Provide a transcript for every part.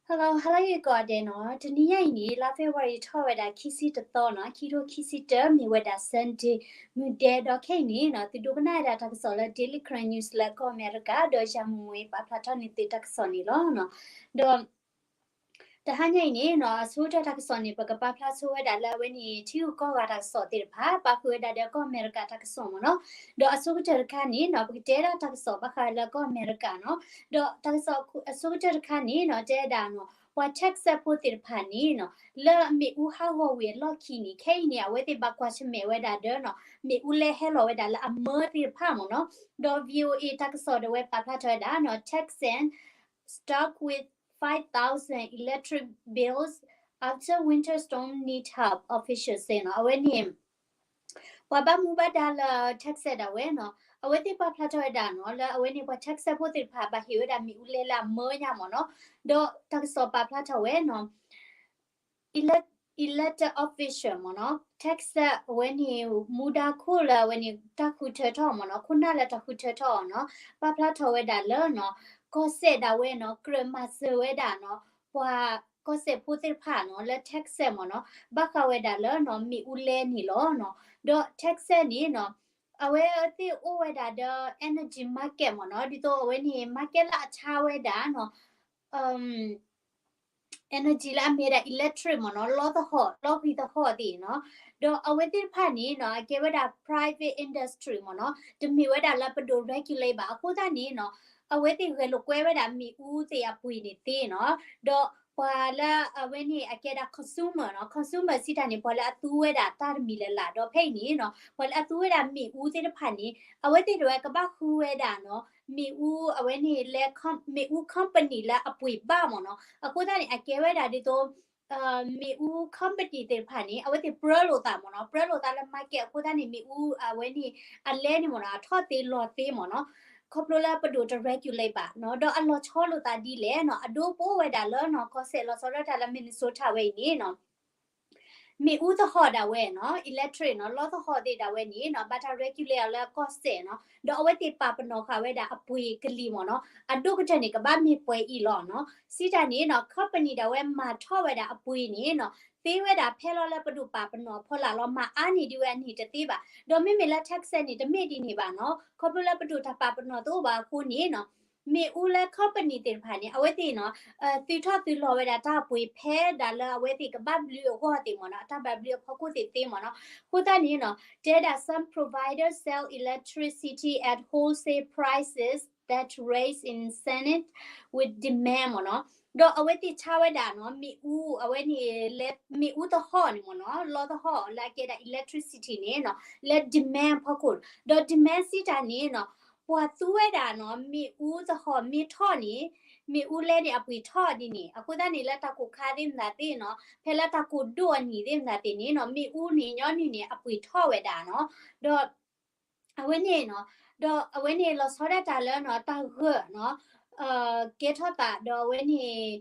Hello, hello ယကိးဂၤဒဲးနီၤ, တနံၤညါအံၤန့ၣ် လါ February ထီၣ်ဝဲဒၣ်ခံဆံတသီနီၤ, ခံထိခံဆံတၢ မ့ၢ်ဝဲဒၣ် Sunday မုၢ်ဒဲး, ဒီးခဲအံၤန့ၣ်နီၤ သုဒိကနၣ်ဝဲဒၣ်တၢ်ကစီၣ်လၢ Daily Karen News လၢကီၢ်အမဲရကၤ, ဒီးယၤမုၢ်မူပာ်ဖျါထီၣ်န့ၢ်သုတၢ်ကစီၣ်န့ၣ်လီၤ. ဒီး တဟါညါအံၤန့ၣ်နီၤ အဆိကတၢၢ်တၢ်ကစီၣ်န့ၣ် ပကပာ်ဖျါဆိဝဲဒၣ်လၢအဝဲန့ၣ် ထံဂုၤကီၢ်ဂၤတၢ်ကစီၣ်သ့ၣ်တဖၣ် ပာ်ဃုာ်ဝဲဒၣ်ဒီးကီၢ်အမဲရကၤတၢ်ကစီၣ်မ့ၢ်နီၤ, ဒီးအဆိကတၢၢ်တခါန့ၣ်နီၤ ပကတဲဒၣ်တၢ်ကစီၣ်ဘၣ်ဃးလၢကီၢ်အမဲရကၤနီၤ, ဒီးတၢ်ကစီၣ်အဆိကတၢၢ်တခါန့ၣ်နီၤ တဲဒၣ်နီၤ ပှၤ Texas ဖိသ့ၣ်တဖၣ်န့ၣ်နီၤ လၢမ့ၣ်အူဟးဂီၤဝံၤအလီၢ်ခံန့ၣ် ခဲအံၤန့ၣ် အဝဲသ့ၣ်ဘၣ်ကွၢ်ဆၢၣ်မဲာ်ဝဲဒၣ်ဒီးနီၤ မ့ၣ်အူလဲဟဲလီၤဝဲဒၣ်လၢအမၢသ့ၣ်တဖၣ်မ့ၢ်နီၤ, ဒီး VOA တၢ်ကစီၣ်ဒၣ်ဝဲပာ်ဖျါထီၣ်ဝဲဒၣ်နီၤ Texas stuck with five thousand electric bills after winter storm need help, officials say နီၤ, အဝဲန့ၣ် ပှၤဘၣ်မူဘၣ်ဒါလၢ Texas ဒၣ်ဝဲနီၤ အဝဲသ့ၣ်ပာ်ဖျါထီၣ်ဝဲဒၣ်နီၤ လၢအဝဲန့ၣ် ပှၤ Texas ဖိသ့ၣ်တဖၣ် ဘၣ်ဟ့ၣ်ဝဲဒၣ်မ့ၣ်အူလဲလၢအမၢညါမ့ၢ်နီၤ, ဒီးတၢ်ကစီၣ်ပာ်ဖျါထီၣ်ဝဲနီၤ elect elected official မ့ၢ်နီၤ Texas အဝဲန့ၣ် မူဒါခိၣ်လၢအဝဲန့ၣ် တၢ်ဃုထၢထီၣ်မ့ၢ်နီၤ, ခိၣ်နၢ်လၢတၢ်ဃုထၢထီၣ်အီၤနီၤ ပာ်ဖျါထီၣ်ဝဲဒၣ်လၢနီၤ ကီၢ်စဲၣ်ဒၣ်ဝဲနီၤ ကြၢးမၤစၢၤဝဲဒၣ်နီၤ ပှၤကီၢ်စဲၣ်ဖိသ့ၣ်တဖၣ်နီၤ လၢ Texas မ့ၢ်နီၤ ဘၣ်ဃးဝဲဒၣ်လၢနီၤ မ့ၣ်အူလဲန့ၣ်လီၤနီၤ, ဒီး Texas န့ၣ်နီၤ အဝဲသ့ၣ်အိၣ်ဝဲဒၣ်ဒီး energy market မ့ၢ်နီၤ, ဒ်သိးအဝဲန့ၣ် market လၢအဆါဝဲဒၣ်နီၤ energy လၢအမ့ၢ်ဝဲဒၣ် electric မ့ၢ်နီၤ, လီသဟီၣ် လီကွံာ်သဟီၣ်သ့ၣ်နီၤ, ဒီးအဝဲသ့ၣ်တဖၣ်န့ၣ်နီၤ အကဲဝဲဒၣ် private industry မ့ၢ်နီၤ, တမ့ၢ်ဝဲဒၣ်လၢပဒိၣ် regulate ဘၣ်. အဃိသတးန့ၣ်နီၤ အဝဲသ့ၣ်ဂဲၤလိာ်ကွဲဝဲဒၣ်မ့ၣ်အူသ့ၣ်အပှ့ၤန့ၣ်သ့နီၤ, ဒီးပှၤလၢအဝဲန့ၣ်အကဲဒၣ် consumer နီၤ, consumer စံးတၢ်န့ၣ် ပှၤလၢအသူဝဲဒၣ်တၢ်တမံၤလၢ်လၢ်, ဒီးဖဲအံၤန့ၣ်နီၤ ပှၤလၢအသူဝဲဒၣ်မ့ၣ်အူသ့ၣ်တဖၣ်န့ၣ် အဝဲသ့ၣ်ဒၣ်ဝဲကဘၣ်ဃုဝဲဒၣ်နီၤ မ့ၣ်အူအဝဲန့ၣ်လၢ မ့ၣ်အူ company လၢအပှ့ၤဘၣ်မ့ၢ်နီၤ, အဃိသတးန့ၣ် အကဲဝဲဒၣ်ဒ်သိး မ့ၣ်အူ company သ့ၣ်တဖၣ်န့ၣ် အဝဲသ့ၣ်ပြၢလိာ်သးမ့ၢ်နီၤ, ပြၢလိာ်သးလၢ market အဃိသတးန့ၣ် မ့ၣ်အူအဝဲန့ၣ် အလဲန့ၣ်မ့ၢ်နီၤ အထီၣ်သ့လီၤသ့မ့ၢ်နီၤ, ခီဖျိလၢပဒိၣ်တ regulate ဘၣ်နီၤ, ဒီးအလီၤဆီလိာ်သးဒ်လဲၣ်နီၤ, အဒိပအိၣ်ဝဲဒၣ်လၢနီၤ ကီၢ်စဲၣ်လီၤဆီဒၣ်တၢ်လၢ Minnesota ဝဲအံၤန့ၣ်နီၤ မ့ၣ်အူသဟီၣ်ဒၣ်ဝဲနီၤ electric နီၤ လီသဟီၣ်သ့ၣ်ဒၣ်ဝဲန့ၣ်နီၤ ဘၣ်တၢ် regulate အီၤလၢကီၢ်စဲၣ်နီၤ, ဒီးအဝဲသ့ၣ်ပာ်ပနီၣ်ဃာ်ဝဲဒၣ်အပှ့ၤကလံၤမ့ၢ်နီၤ, အဒိၣ်ကတၢၢ်န့ၣ် ကဘၣ်မ့ၢ်ပှဲၤအံၤလီၤနီၤ, စံးတၢ်န့ၣ်နီၤ company ဒၣ်ဝဲမၤထီၣ်ဝဲဒၣ်အပှ့ၤန့ၣ်နီၤ သ့ဝဲဒၣ်ဖဲလီၤလၢပဒိၣ်ပာ်ပနီၣ်ဖီလာ်လီၤ, မၤအါန့ၢ်ဒံးဝဲအန့ၣ်တသ့ဘၣ်, ဒီးမ့မ့ၢ်လၢ Texas န့ၣ် တမ့ၢ်ဒ်န့ၣ်ဘၣ်နီၤ, ခီဖျိလၢပဒိၣ်တၢ်ပာ်ပနီၣ်တအိၣ်ဘၣ်အဃိန့ၣ်နီၤ မ့ၣ်အူလၢ company သ့ၣ်တဖၣ်န့ၣ် အဝဲသ့ၣ်နီၤ သုးထီၣ်သုးလီၤဝဲဒၣ်တၢ်ပှ့ၤဖဲဒၣ်လၢအဝဲသ့ၣ်ကဘၣ်ဘျုးအဂီၢ်သ့ၣ်မ့ၢ်နီၤ, အတၢ်ဘၣ်ဘျုးအဖီခိၣ်သ့ၣ်သ့မ့ၢ်နီၤ, အဃိသတးန့ၣ်နီၤ တဲဒၣ် some providers sell electricity at wholesale prices that range in sync with demand မ့ၢ်နီၤ, ဒီးအဝဲသ့ၣ်ဆါဝဲဒၣ်နီၤ မ့ၣ်အူအဝဲန့ၣ် လၢမ့ၣ်အူသဟီၣ်န့ၣ်မ့ၢ်နီၤ, လီသဟီၣ်လၢအကဲဒၣ် electricity န့ၣ်နီၤ လၢ demand ဖီခိၣ်, ဒီး demand စံးတၢ်န့ၣ်နီၤ ပှၤသူဝဲဒၣ်နီၤ မ့ၣ်အူသဟီၣ်မ့ၢ်ထီၣ်န့ၣ် မ့ၣ်အူလဲန့ၣ်အပှ့ၤထီၣ်ဒ်န့ၣ်, အဃိသတးန့ၣ် လၢတၢ်ကိၢ်ခါသ့ၣ်မတၤသ့ၣ်နီၤ ဖဲလၢတၢ်ကိၢ်ဒိၣ်အနံၤသ့ၣ်မတၤသ့ၣ်န့ၣ်နီၤ မ့ၣ်အူန့ၣ်ညီနုၢ်န့ၣ် အပှ့ၤထီၣ်ဝဲဒၣ်နီၤ, ဒီး အဝဲန့ၣ်နီၤ ဒီးအဝဲန့ၣ်လီၤဆီဒၣ်တၢ်လၢနီၤ တၢ်ဂၢၢ်နီၤ ကဲထီၣ်သးဒီးအဝဲန့ၣ်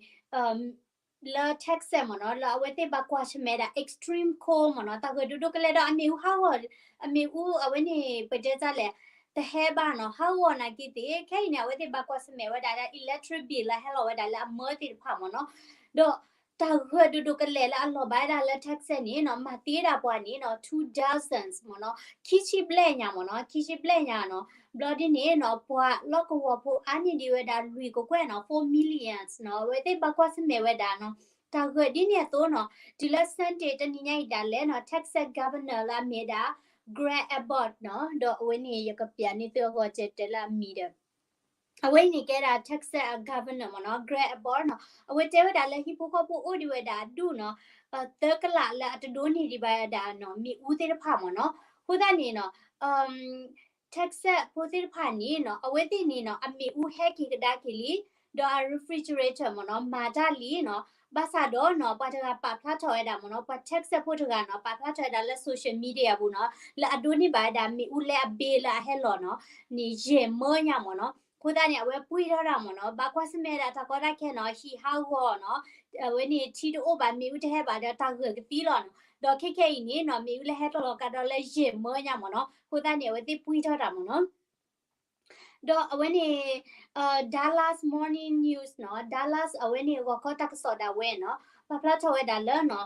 လၢ Texas မ့ၢ်နီၤ လၢအဝဲသ့ၣ်ဘၣ်ကွၢ်ဆၢၣ်မဲာ်ဒၣ် extreme cold မ့ၢ်နီၤ တၢ်ဂၢၢ်ဒိၣ်ဒိၣ်ကလဲာ်ဒီးအမ့ၣ်အူဟးဂီၤ အမ့ၣ်အူအဝဲန့ၣ် ပတဲတၢ်လဲၣ် တဟဲဘၣ်နီၤ ဟးဂီၤနာ်က့သ့ၣ် ခဲအံၤန့ၣ် အဝဲသ့ၣ်ဘၣ်ကွၢ်ဆၢၣ်မဲာ်ဝဲဒၣ်လၢ electric bill လၢဟဲလီၤဝဲဒၣ်လၢအမၢသ့ၣ်တဖၣ်မ့ၢ်နီၤ ဒီး တၢ်ဂၢၢ်ဒိၣ်ဒိၣ်ကလဲာ်လၢအလီၤဘၣ်ဝဲဒၣ်လၢ Texas န့ၣ်နီၤ မၤသံဝဲဒၣ်ပှၤန့ၣ်နီၤ two dozens မ့ၢ်နီၤ ခံဆံဘျဲၣ်ညါမ့ၢ်နီၤ ခံဆံဘျဲၣ်ညါနီၤ ဘျီဒ်န့ၣ်နီၤ ပှၤလီၢ်ကဝီၤဖိအါန့ၢ်ဒံးဝဲဒၣ်လွံၢ်ကကွဲၢ်နီၤ four millions နီၤ အဝဲသ့ၣ်ဘၣ်ကွၢ်ဆၢၣ်မဲာ်ဝဲဒၣ်နီၤ တၢ်ဂၢၢ်ဒ်န့ၣ်အသိးနီၤ တုၤလၢ Sunday တနံၤညါအံၤဒၣ်လဲာ်နီၤ Texas Governor လၢအမ့ၢ်ဝဲဒၣ် Greg Abbott နီၤ ဒီးအဝဲန့ၣ် ယကပျးန့ၢ်သုအဂီၢ်ကတဲလၢအမံၤဒီး အဝဲအံၤန့ၣ်ကဲဒၣ် Texas Governor မ့ၢ်နီၤ Greg Abbott နီၤ အဝဲတဲဝဲဒၣ်လၢဟံၣ်ဖိဃီဖိအိၣ်ဒံးဝဲဒၣ်အဒူၣ်နီၤ သၢကလးလၢအတဒိးန့ၢ်ဒံးဘၣ်ဝဲဒၣ်နီၤ မ့ၣ်အူသ့ၣ်တဖၣ်မ့ၢ်နီၤ အဃိသတးန့ၣ်နီၤ Texas ဖိသ့ၣ်တဖၣ်န့ၣ်နီၤ အဝဲသ့ၣ်န့ၣ်နီၤ အမ့ၣ်အူဟဲက့ၤကဒါက့ၤလံ ဒီးအ refrigerator မ့ၢ်နီၤ မၤတၢ်လံနီၤ ဘၣ်ဆၣ်ဒီးနီၤ ပှၤတဂၤပာ်ဖျါထီၣ်ဝဲဒၣ်မ့ၢ်နီၤ ပှၤ Texas ဖိတဂၤနီၤ ပာ်ဖျါထီၣ်ဝဲဒၣ်လၢ social media ပူၤနီၤ လၢအဒိးန့ၢ်ဘၣ်ဝဲဒၣ် မ့ၣ်အူလဲအ bill လၢအဟဲလီၤနီၤ န့ၣ်ယဲၢ်မၢညါမ့ၢ်နီၤ အဃိသတးန့ၣ် အဝဲပှံၢ်ထီၣ်တၢ်မ့ၢ်နီၤ ဘၣ်ကွၢ်ဆၢၣ်မဲာ်ဒၣ်တၢ်ကီတၢ်ခဲနီၤ ဟံၣ်ဟးဂီၤနီၤ အဝဲန့ၣ်ထံတအိၣ်ဘၣ် မ့ၣ်အူတဟဲဘၣ်ဒီးတၢ်ဂၢၢ်ကသံလီၤနီၤ ဒီးခဲခဲအံၤန့ၣ်နီၤ မ့ၣ်အူလၢဟဲထီၣ်လီၤကဒီးလၢယဲၢ်မၢညါမ့ၢ်နီၤ အဃိသတးန့ၣ် အဝဲသ့ၣ်ပှံၢ်ထီၣ်တၢ်မ့ၢ်နီၤ ဒီးအဝဲန့ၣ် Dallas Morning News နီၤ, Dallas အဝဲန့ၣ်ဂီၤခီတၢ်ကစီၣ်ဒၣ်ဝဲနီၤ, ပာ်ဖျါထီၣ်ဝဲဒၣ်လၢနီၤ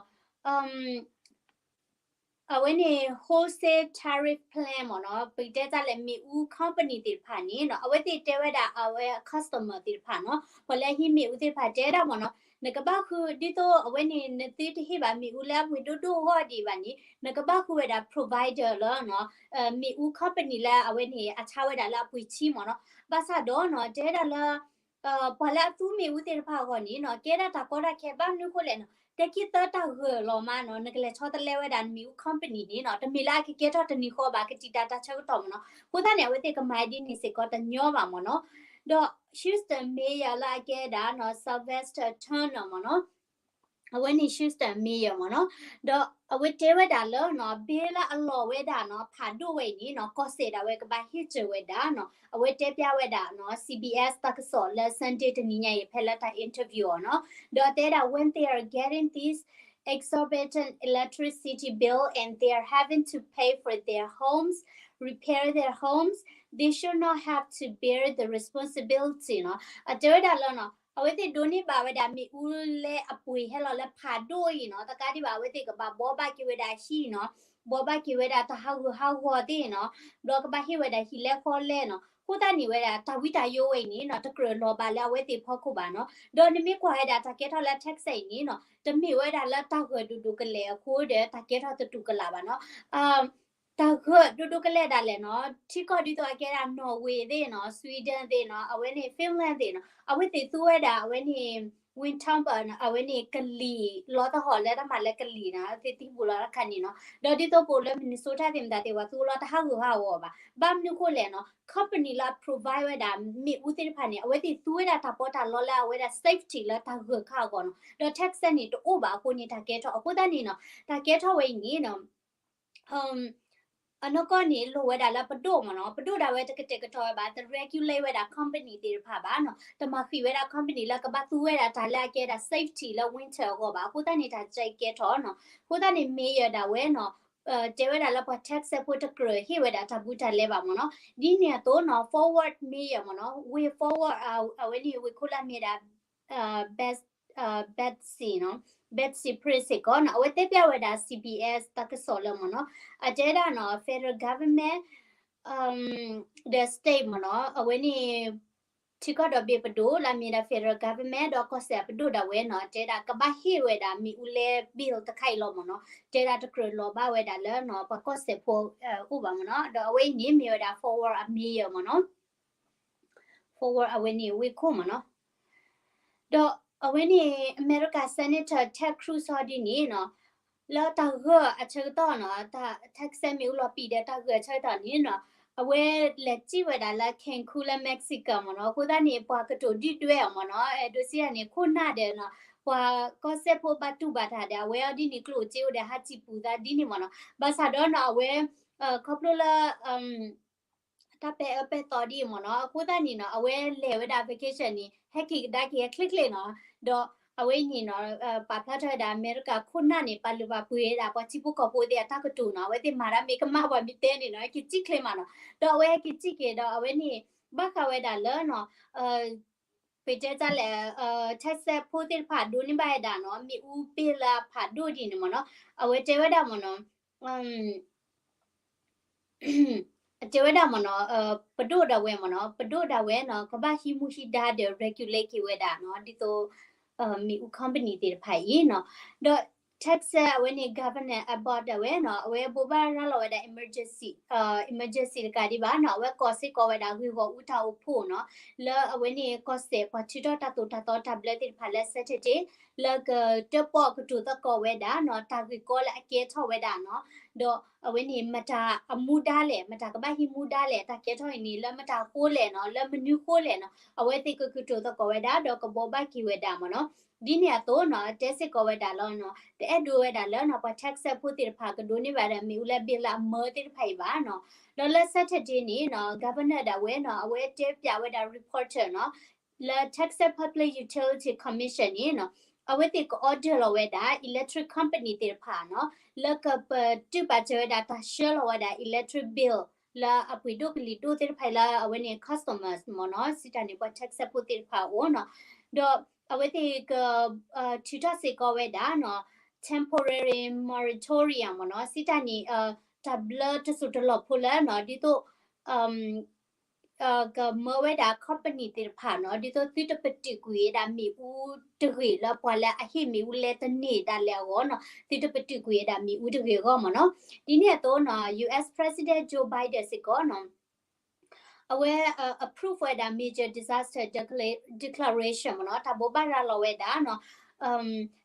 အဝဲန့ၣ် wholesale tariff plan မ့ၢ်နီၤ, ပတဲတၢ်လဲၣ် မ့ၣ်အူ company သ့ၣ်တဖၣ်န့ၣ်နီၤ, အဝဲသ့ၣ်တဲဝဲဒၣ်အဝဲ customer သ့ၣ်တဖၣ်နီၤ, ပှၤလၢဟံးမ့ၣ်အူသ့ၣ်တဖၣ်တဲဒၣ်မ့ၢ်နီၤ, နကဘၣ်ဃု ဒ်သိးအဝဲန့ၣ် နသုတဟ့ၣ်ဘၣ်မ့ၣ်အူလၢအပှ့ၤဒိၣ်ဒိၣ်အဂီၢ်ဒံးဘၣ်န့ၣ် နကဘၣ်ဃုဝဲဒၣ် provider လၢနီၤ မ့ၣ်အူ company လၢအဝဲန့ၣ်အဆါဝဲဒၣ်လၢအပှ့ၤဆံမ့ၢ်နီၤ, ဘၣ်ဆၣ်ဒီးနီၤ တဲဒၣ်လၢ ပှၤလၢအသူမ့ၣ်အူသ့ၣ်တဖၣ်အဂီၢ်န့ၣ်နီၤ ကဲဒၣ်တၢ်ကီတၢ်ခဲ ဘၣ်မနုၤဃိလဲၣ်နီၤ, တက့ၢ်သၢတၢ်ဂၢၢ်လီၤမးနီၤ, နကလဲၤဆီတလဲဝဲဒၣ်နမ့ၣ်အူ company န့ၣ်နီၤ, တမ့ၢ်လၢအကကဲထီၣ်တနံၤဃီဘၣ်, ကတံာ်တာ်တၢ်ဆၢကတီၢ်မ့ၢ်နီၤ, အဃိသတးန့ၣ် အဝဲသ့ၣ်ကမၤဒ်န့ၣ်စ့ၢ်ကီးတညီဘၣ်မ့ၢ်နီၤ, ဒီး Houston mayor လၢအကဲဒၣ်နီၤ Sylvester Turner မ့ၢ်နီၤ အဝဲန့ၣ် Houston mayor မ့ၢ်နီၤ, ဒီးအဝဲတဲဝဲဒၣ်လၢနီၤ ဘ့လၢအလီၤဝဲဒၣ်နီၤ ဖးဒိၣ်ဝဲအံၤန့ၣ်နီၤ ကီၢ်စဲၣ်ဒၣ်ဝဲကဘၣ်ဟ့ၣ်စၢၤဝဲဒၣ်နီၤ, အဝဲတဲပျၢ်ဝဲဒၣ်နီၤ C B S တၢ်ကစီၣ်လၢ Sunday တနံၤညါအံၤ ဖဲလၢတၢ် interview အီၤနီၤ, ဒီးတဲဒၣ် when they are getting this exorbitant electricity bill and they are having to pay for their homes, repair their homes, they should not have to bear the responsibility နီၤ, အတဲဝဲဒၣ်လၢနီၤ အဝဲသ့ၣ်ဒိးန့ၢ်ဘၣ်ဝဲဒၣ်မ့ၣ်အူလၢအပှ့ၤဟဲလီၤလၢဖးဒိၣ်အံၤနီၤ, တကးဒံးဘၣ် အဝဲသ့ၣ်ကဘၣ်ဘှီဘၣ်က့ၤဝဲဒၣ်ဟံၣ်နီၤ, ဘှီဘၣ်က့ၤဝဲဒၣ်တၢ်ဟးဂူာ်ဟးဂီၤသ့ၣ်နီၤ, ဘျီကဘၣ်ဟ့ၣ်ဝဲဒၣ်ဟံၣ်လဲဃီလဲနီၤ, အဃိသတးန့ၣ်ဝဲဒၣ် တၢ်ဝံတၢ်ယိဝဲအံၤန့ၣ်နီၤ တကြၢးလီၤဘၣ်လၢအဝဲသ့ၣ်ဖီခိၣ်ဘၣ်နီၤ, ဒီးနမ့ၢ်ကွၢ်ဝဲဒၣ်တၢ်ကဲထီၣ်လၢ Texas အံၤန့ၣ်နီၤ တမ့ၢ်ဝဲဒၣ်လၢတၢ်ဂၢၢ်ဒိၣ်ဒိၣ်ကလဲာ်အဃိဒီး တၢ်ကဲထီၣ်တတူၢ်ကလာ်ဘၣ်နီၤ တၢ်ဂၢၢ်ဒိၣ်ဒိၣ်ကလဲာ်ဒၣ်လဲာ်နီၤ, ထံကီၢ်ဒ်သိးအကဲဒၣ် Norway သ့ၣ်နီၤ, Sweden သ့ၣ်နီၤ, အဝဲန့ၣ် Finland သ့ၣ်နီၤ, အဝဲသ့ၣ်သူဝဲဒၣ် အဝဲန့ၣ် wind turbine အဝဲန့ၣ်ကလံၤ လီသဟီၣ်လၢတၢ်မၤလၢကလံၤနီၤ, သ့ၣ်သံပူၤလီၤတခါန့ၣ်နီၤ, ဒီးဒ်သိးပအိၣ်လၢ Minnesota သ့ၣ်မတၤသ့ၣ် ပှၤသူလီၤတဟးဂူာ်ဟးဂီၤဘၣ်, ဘၣ်မနုၤဃိလဲၣ်နီၤ, company လၢ provide ဝဲဒၣ်မ့ၣ်အူသ့ၣ်တဖၣ်န့ၣ် အဝဲသ့ၣ်သူဝဲဒၣ်တၢ်ပီးတၢ်လီလၢအဝဲဒၣ် safety လၢတၢ်ဂၢၢ်ခါအဂီၢ်နီၤ, ဒီး tax န့ၣ် တအိၣ်ဘၣ်အဃိန့ၣ် တၢ်ကဲထီၣ် အဃိသတးန့ၣ်နီၤ, တၢ်ကဲထီၣ်ဝဲအံၤန့ၣ်နီၤ အနီၢ်ကီၢ်န့ၣ် လိၣ်ဝဲဒၣ်လၢပဒိၣ်မ့ၢ်နီၤ, ပဒိၣ်ဒၣ်ဝဲတကတဲာ်ကတီၤဝဲဘၣ်, တ regulate ဝဲဒၣ် company သ့ၣ်တဖၣ်ဘၣ်နီၤ, တမၤဃံးဝဲဒၣ် company လၢကဘၣ်သူဝဲဒၣ်တၢ်လၢအကဲဒၣ် safety လၢ winter အဂီၢ်ဘၣ်, အဃိသတးန့ၣ် တၢ်ကဲထီၣ်နီၤ, အဃိသတးန့ၣ် mayor ဒၣ်ဝဲနီၤ တဲဝဲဒၣ်လၢပှၤ tax ဖိတကြၢးဟ့ၣ်ဝဲဒၣ်တၢ်ဘူးတၢ်လဲဘၣ်မ့ၢ်နီၤ, ဒ်န့ၣ်အသိးနီၤ forward mayor မ့ၢ်နီၤ, way forward အဝဲန့ၣ် ဝ့ၢ်ခိၣ်လၢအမ့ၢ်ဒၣ် Betsy နီၤ, Betsy Priest စ့ၢ်ကီးနီၤ, အဝဲတဲပျၢ်ဝဲဒၣ် C B S တၢ်ကစီၣ်လၢမ့ၢ်နီၤ, အတဲဒၣ်နီၤ federal government ဒီး state မ့ၢ်နီၤ, အဝဲန့ၣ် ထံကီၢ်ဒီဘ့ၣ်ပဒိၣ်လၢအမ့ၢ်ဒၣ် federal government ဒီးကီၢ်စဲၣ်အပဒိၣ်ဒၣ်ဝဲနီၤ, တဲဒၣ်ကဘၣ်ဟ့ၣ်ဝဲဒၣ်မ့ၣ်အူလဲ bill တခါအံၤလီၤမ့ၢ်နီၤ, တဲဒၣ်တကြၢးလီၤဘၣ်ဝဲဒၣ်လၢနီၤ ပှၤကီၢ်စဲၣ်ဖိအိၣ်ဘၣ်မ့ၢ်နီၤ, ဒီးအဝဲအံၤန့ၣ်မ့ၢ်ဝဲဒၣ် forward အ mayor မ့ၢ်နီၤ forward အဝဲန့ၣ်ဝ့ၢ်ခိၣ်မ့ၢ်နီၤ, ဒီးအဝဲန့ၣ် အမဲရကၤ Senator Ted Cruz ဟီဒ်န့ၣ်နီၤ, လၢတၢ်ဂၢၢ်အဆၢကတီၢ်နီၤ, Texas မ့ၣ်အူလီၤပံာ်ဒီးတၢ်ဂၢၢ်အဆၢကတီၢ်န့ၣ်နီၤ, အဝဲလဲၤစံၣ်ဝဲဒၣ်လၢ Cancun လၢ Mexico မ့ၢ်နီၤ, အဃိသတးန့ၣ် ပှၤကတိၤဒုၣ်ဒွဲၣ်အီၤမ့ၢ်နီၤ, အဲၣ်ဒိးစံးန့ၣ် ခိၣ်နၢ်ဒီးနီၤ, ပှၤကီၢ်စဲၣ်ဖိဘၣ်တူၢ်ဘၣ်တၢ်ဒီး အဝဲအီၤဒ်န့ၣ် ကျိၣ်စ့အိၣ်ဒီးဟးစံၣ်ပူၤသးဒ်န့ၣ်မ့ၢ်နီၤ, ဘၣ်ဆၣ်ဒီးနီၤ အဝဲ ခီဖျိလၢ တၢ်ပဲာ်အၢပဲာ်သီဒ်အံၤမ့ၢ်နီၤ, အဃိသတးန့ၣ်နီၤ အဝဲလဲၤဝဲဒၣ် vacation န့ၣ် ဟဲက့ၤကဒါက့ၤဟဲချ့ချ့နီၤ, ဒီးအဝဲအံၤန့ၣ်နီၤ ပာ်ဖျါထီၣ်ဝဲဒၣ်အမဲရကၤခိၣ်နၢ်န့ၣ် ပာ်လုၢ်ပာ်ပှ့ၤဝဲဒၣ်ပှၤထံဖိကီၢ်ဖိသ့ၣ်အတၢ်ကတိၤနီၤ, အဝဲသ့ၣ်မၤတၢ်မ့ၢ်ကမၣ်ပှၤမ့ၢ်တဲန့ၣ်နီၤ ဟဲက့ၤစံၣ်ချ့မးနီၤ, ဒီးအဝဲဟဲက့ၤစံၣ်က့ၤဒီးအဝဲန့ၣ် ဘၣ်ဃးဝဲဒၣ်လၢနီၤ ပတဲတၢ်လဲၣ် Texas ဖိသ့ၣ်တဖၣ်ဒိးန့ၢ်ဘၣ်ဝဲဒၣ်နီၤ မ့ၣ်အူဘ့ၣ်လၢအဖးဒိၣ်ဒ်န့ၣ်မ့ၢ်နီၤ, အဝဲတဲဝဲဒၣ်မ့ၢ်နီၤ တဲဝဲဒၣ်မ့ၢ်နီၤ ပဒိၣ်ဒၣ်ဝဲမ့ၢ်နီၤ ပဒိၣ်ဒၣ်ဝဲနီၤ ကဘၣ်ဟံးမူဟံးဒါဒီး regulate က့ၤဝဲဒၣ်နီၤ ဒ်သိး မ့ၣ်အူ company သ့ၣ်တဖၣ်အံၤနီၤ, ဒီး Texas အဝဲန့ၣ် Governor Abbott ဒၣ်ဝဲနီၤ အဝဲဘိးဘၣ်ရၤလီၤဝဲဒၣ် emergency emergency တကးဒံးဘၣ်နီၤ အဝဲကိးစ့ၢ်ကီးဝဲဒၣ်ဂ့ၢ်ဂီၢ်အူတၢ်အိၣ်ဖှိၣ်နီၤ လၢအဝဲန့ၣ်ကီၢ်စဲၣ်ပှၤထုးထီၣ်တၢ်သိၣ်တၢ်သီတၢ်ဘျၢသ့ၣ်တဖၣ်လၢ Saturday လၢကတၢၣ်ပီၣ်ကတိၤသကိးဝဲဒၣ်နီၤ တၢ်ဂ့ၢ်ကီလၢအကဲထီၣ်ဝဲဒၣ်နီၤ, ဒီးအဝဲန့ၣ်မတၤအမူဒါလဲၣ် မတၤကဘၣ်ဟံးမူဒါလဲၣ် တၢ်ကဲထီၣ်အံၤန့ၣ် လၢမတၤအဃိလဲၣ်နီၤ လၢမနုၤဃိလဲၣ်နီၤ အဝဲသ့ၣ်ကကတိၤသကိးဝဲဒၣ် ဒီးကဘိးဘၣ်က့ၤဝဲဒၣ်မ့ၢ်နီၤ, ဒ်န့ၣ်အသိးနီၤ တဲစ့ၢ်ကီးဝဲဒၣ်လီၤနီၤ တအဲၣ်ဒိးဝဲဒၣ်လၢနီၤ ပှၤ Texas ဖိသ့ၣ်တဖၣ်ကဒိးန့ၢ်ဘၣ်ဒီးမ့ၣ်အူလၢဘ့ၣ်လၢအမၢသ့ၣ်တဖၣ်အံၤဘၣ်နီၤ, ဒီးလၢ Saturday န့ၣ်နီၤ Governor ဒၣ်ဝဲနီၤ အဝဲတဲပၠးဝဲဒၣ် reporter နီၤ လၢ Texas Public Utility Commission န့ၣ်နီၤ အဝဲသ့ၣ်က order လီၤဝဲဒၣ် electric company သ့ၣ်တဖၣ်နီၤ လၢကပတုာ်ပာ်စၢၤဝဲဒၣ်တၢ်ဆှၢလီၤဝဲဒၣ် electric bill လၢအပှ့ၤဒိၣ်ကလံၤဒိၣ်သ့ၣ်တဖၣ်လၢအဝဲန့ၣ် customers မ့ၢ်နီၤ, စံးတၢ်န့ၣ် ပှၤ tax ဖိသ့ၣ်တဖၣ်အအိၣ်နီၤ, ဒီးအဝဲသ့ၣ်က ထုးထီၣ်စ့ၢ်ကီးဝဲဒၣ်နီၤ temporary moratorium မ့ၢ်နီၤ, စံးတၢ်န့ၣ် တၢ်ဘျၢတစိၢ်တလီၢ်ဖိလၢနီၤ, ဒ်သိး ကမၢဝဲဒၣ် company သ့ၣ်တဖၣ်နီၤ, ဒ်သိးသုတပတုာ်ကွံာ်ဝဲဒၣ်မ့ၣ်အူတဂ့ၤလၢပှၤလၢအဟ့ၣ်မ့ၣ်အူလဲတန့ၢ်ဒၣ်လဲာ်အဂီၢ်နီၤ, သုတပတုာ်ကွံာ်ဝဲဒၣ်မ့ၣ်အူတဂ့ၤအဂီၢ်မ့ၢ်နီၤ. ဒ်န့ၣ်အသိးနီၤ US President Joe Biden စ့ၢ်ကီးနီၤ အဝဲ approve ဝဲဒၣ် major disaster declaration မ့ၢ်နီၤ, တၢ်ဘိးဘၣ်ရၤလီၤဝဲဒၣ်နီၤ,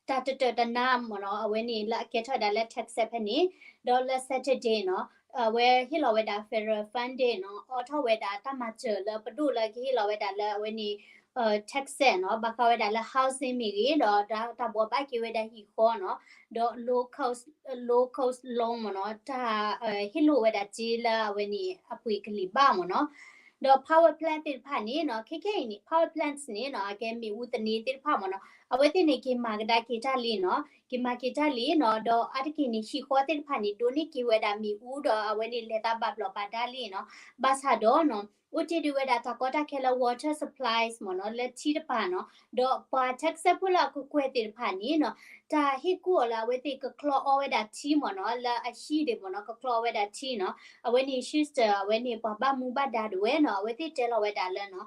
တၢ်တတၢၢ်တနါမ့ၢ်နီၤ, အဝဲန့ၣ်လၢအကဲထီၣ်ဝဲဒၣ်လၢ Texas ဖဲန့ၣ်, ဒီးလၢ Saturday နီၤ, အဝဲဟ့ၣ်လီၤဝဲဒၣ် federal funding နီၤ, အိးထီၣ်ဝဲဒၣ်တၢ်မၤစၢၤလၢပဒိၣ်လၢကဟ့ၣ်လီၤဝဲဒၣ်လၢအဝဲန့ၣ် Texas နီၤ, ဘၣ်ဃးဝဲဒၣ်လၢ housing မ့ၢ်ဂ့ၤ, ဒီးတၢ်ဘိးဘၣ်က့ၤဝဲဒၣ်ဟံၣ်ဃီနီၤ, ဒီး low cost, low cost loan မ့ၢ်နီၤ, တၢ်ဟ့ၣ်လိာ်ဝဲဒၣ်စ့လၢအဝဲန့ၣ်အပှ့ၤကလံၤဘၣ်မ့ၢ်နီၤ. ဒီး power plant သ့ၣ်တဖၣ်န့ၣ်နီၤ, ခဲခဲအံၤန့ၣ် power plants န့ၣ်နီၤ, အကဲမ့ၣ်အူသန့သ့ၣ်တဖၣ်မ့ၢ်နီၤ, အဝဲသ့ၣ်န့ၣ်က့ၤမၤကဒါက့ၤတၢ်လံနီၤ, က့ၤမၤက့ၤတၢ်လံနီၤ, ဒီးအါတက့ၢ်န့ၣ် ဟံၣ်ဃီသ့ၣ်တဖၣ်န့ၣ် ဒိးန့ၢ်က့ၤဝဲဒၣ်မ့ၣ်အူဒီးအဝဲန့ၣ်လဲၤသးဘၣ်ဘျီးဘၣ်ဒါလံနီၤ, ဘၣ်ဆၣ်ဒီးနီၤ အိၣ်တ့ၢ်ဒံးဝဲဒၣ်တၢ်ကီတၢ်ခဲလၢ water supplies မ့ၢ်နီၤ, လၢထံတပၤနီၤ, ဒီးပှၤ Texas ဖိလၢအကကွဲၢ်သ့ၣ်တဖၣ်န့ၣ်နီၤ, တၢ်ဟ့ၣ်ကူၣ်အီၤလၢအဝဲသ့ၣ်ကချီအီဝဲဒၣ်ထံမ့ၢ်နီၤ, လၢအဟံၣ်ဒံးမ့ၢ်နီၤ, ကချီအီဝဲဒၣ်ထံနီၤ, အဝဲန့ၣ် Schuster အဝဲန့ၣ်ပှၤဘၣ်မူဘၣ်ဒါဒၣ်ဝဲနီၤ, အဝဲသ့ၣ်တဲလီၤဝဲဒၣ်လၢနီၤ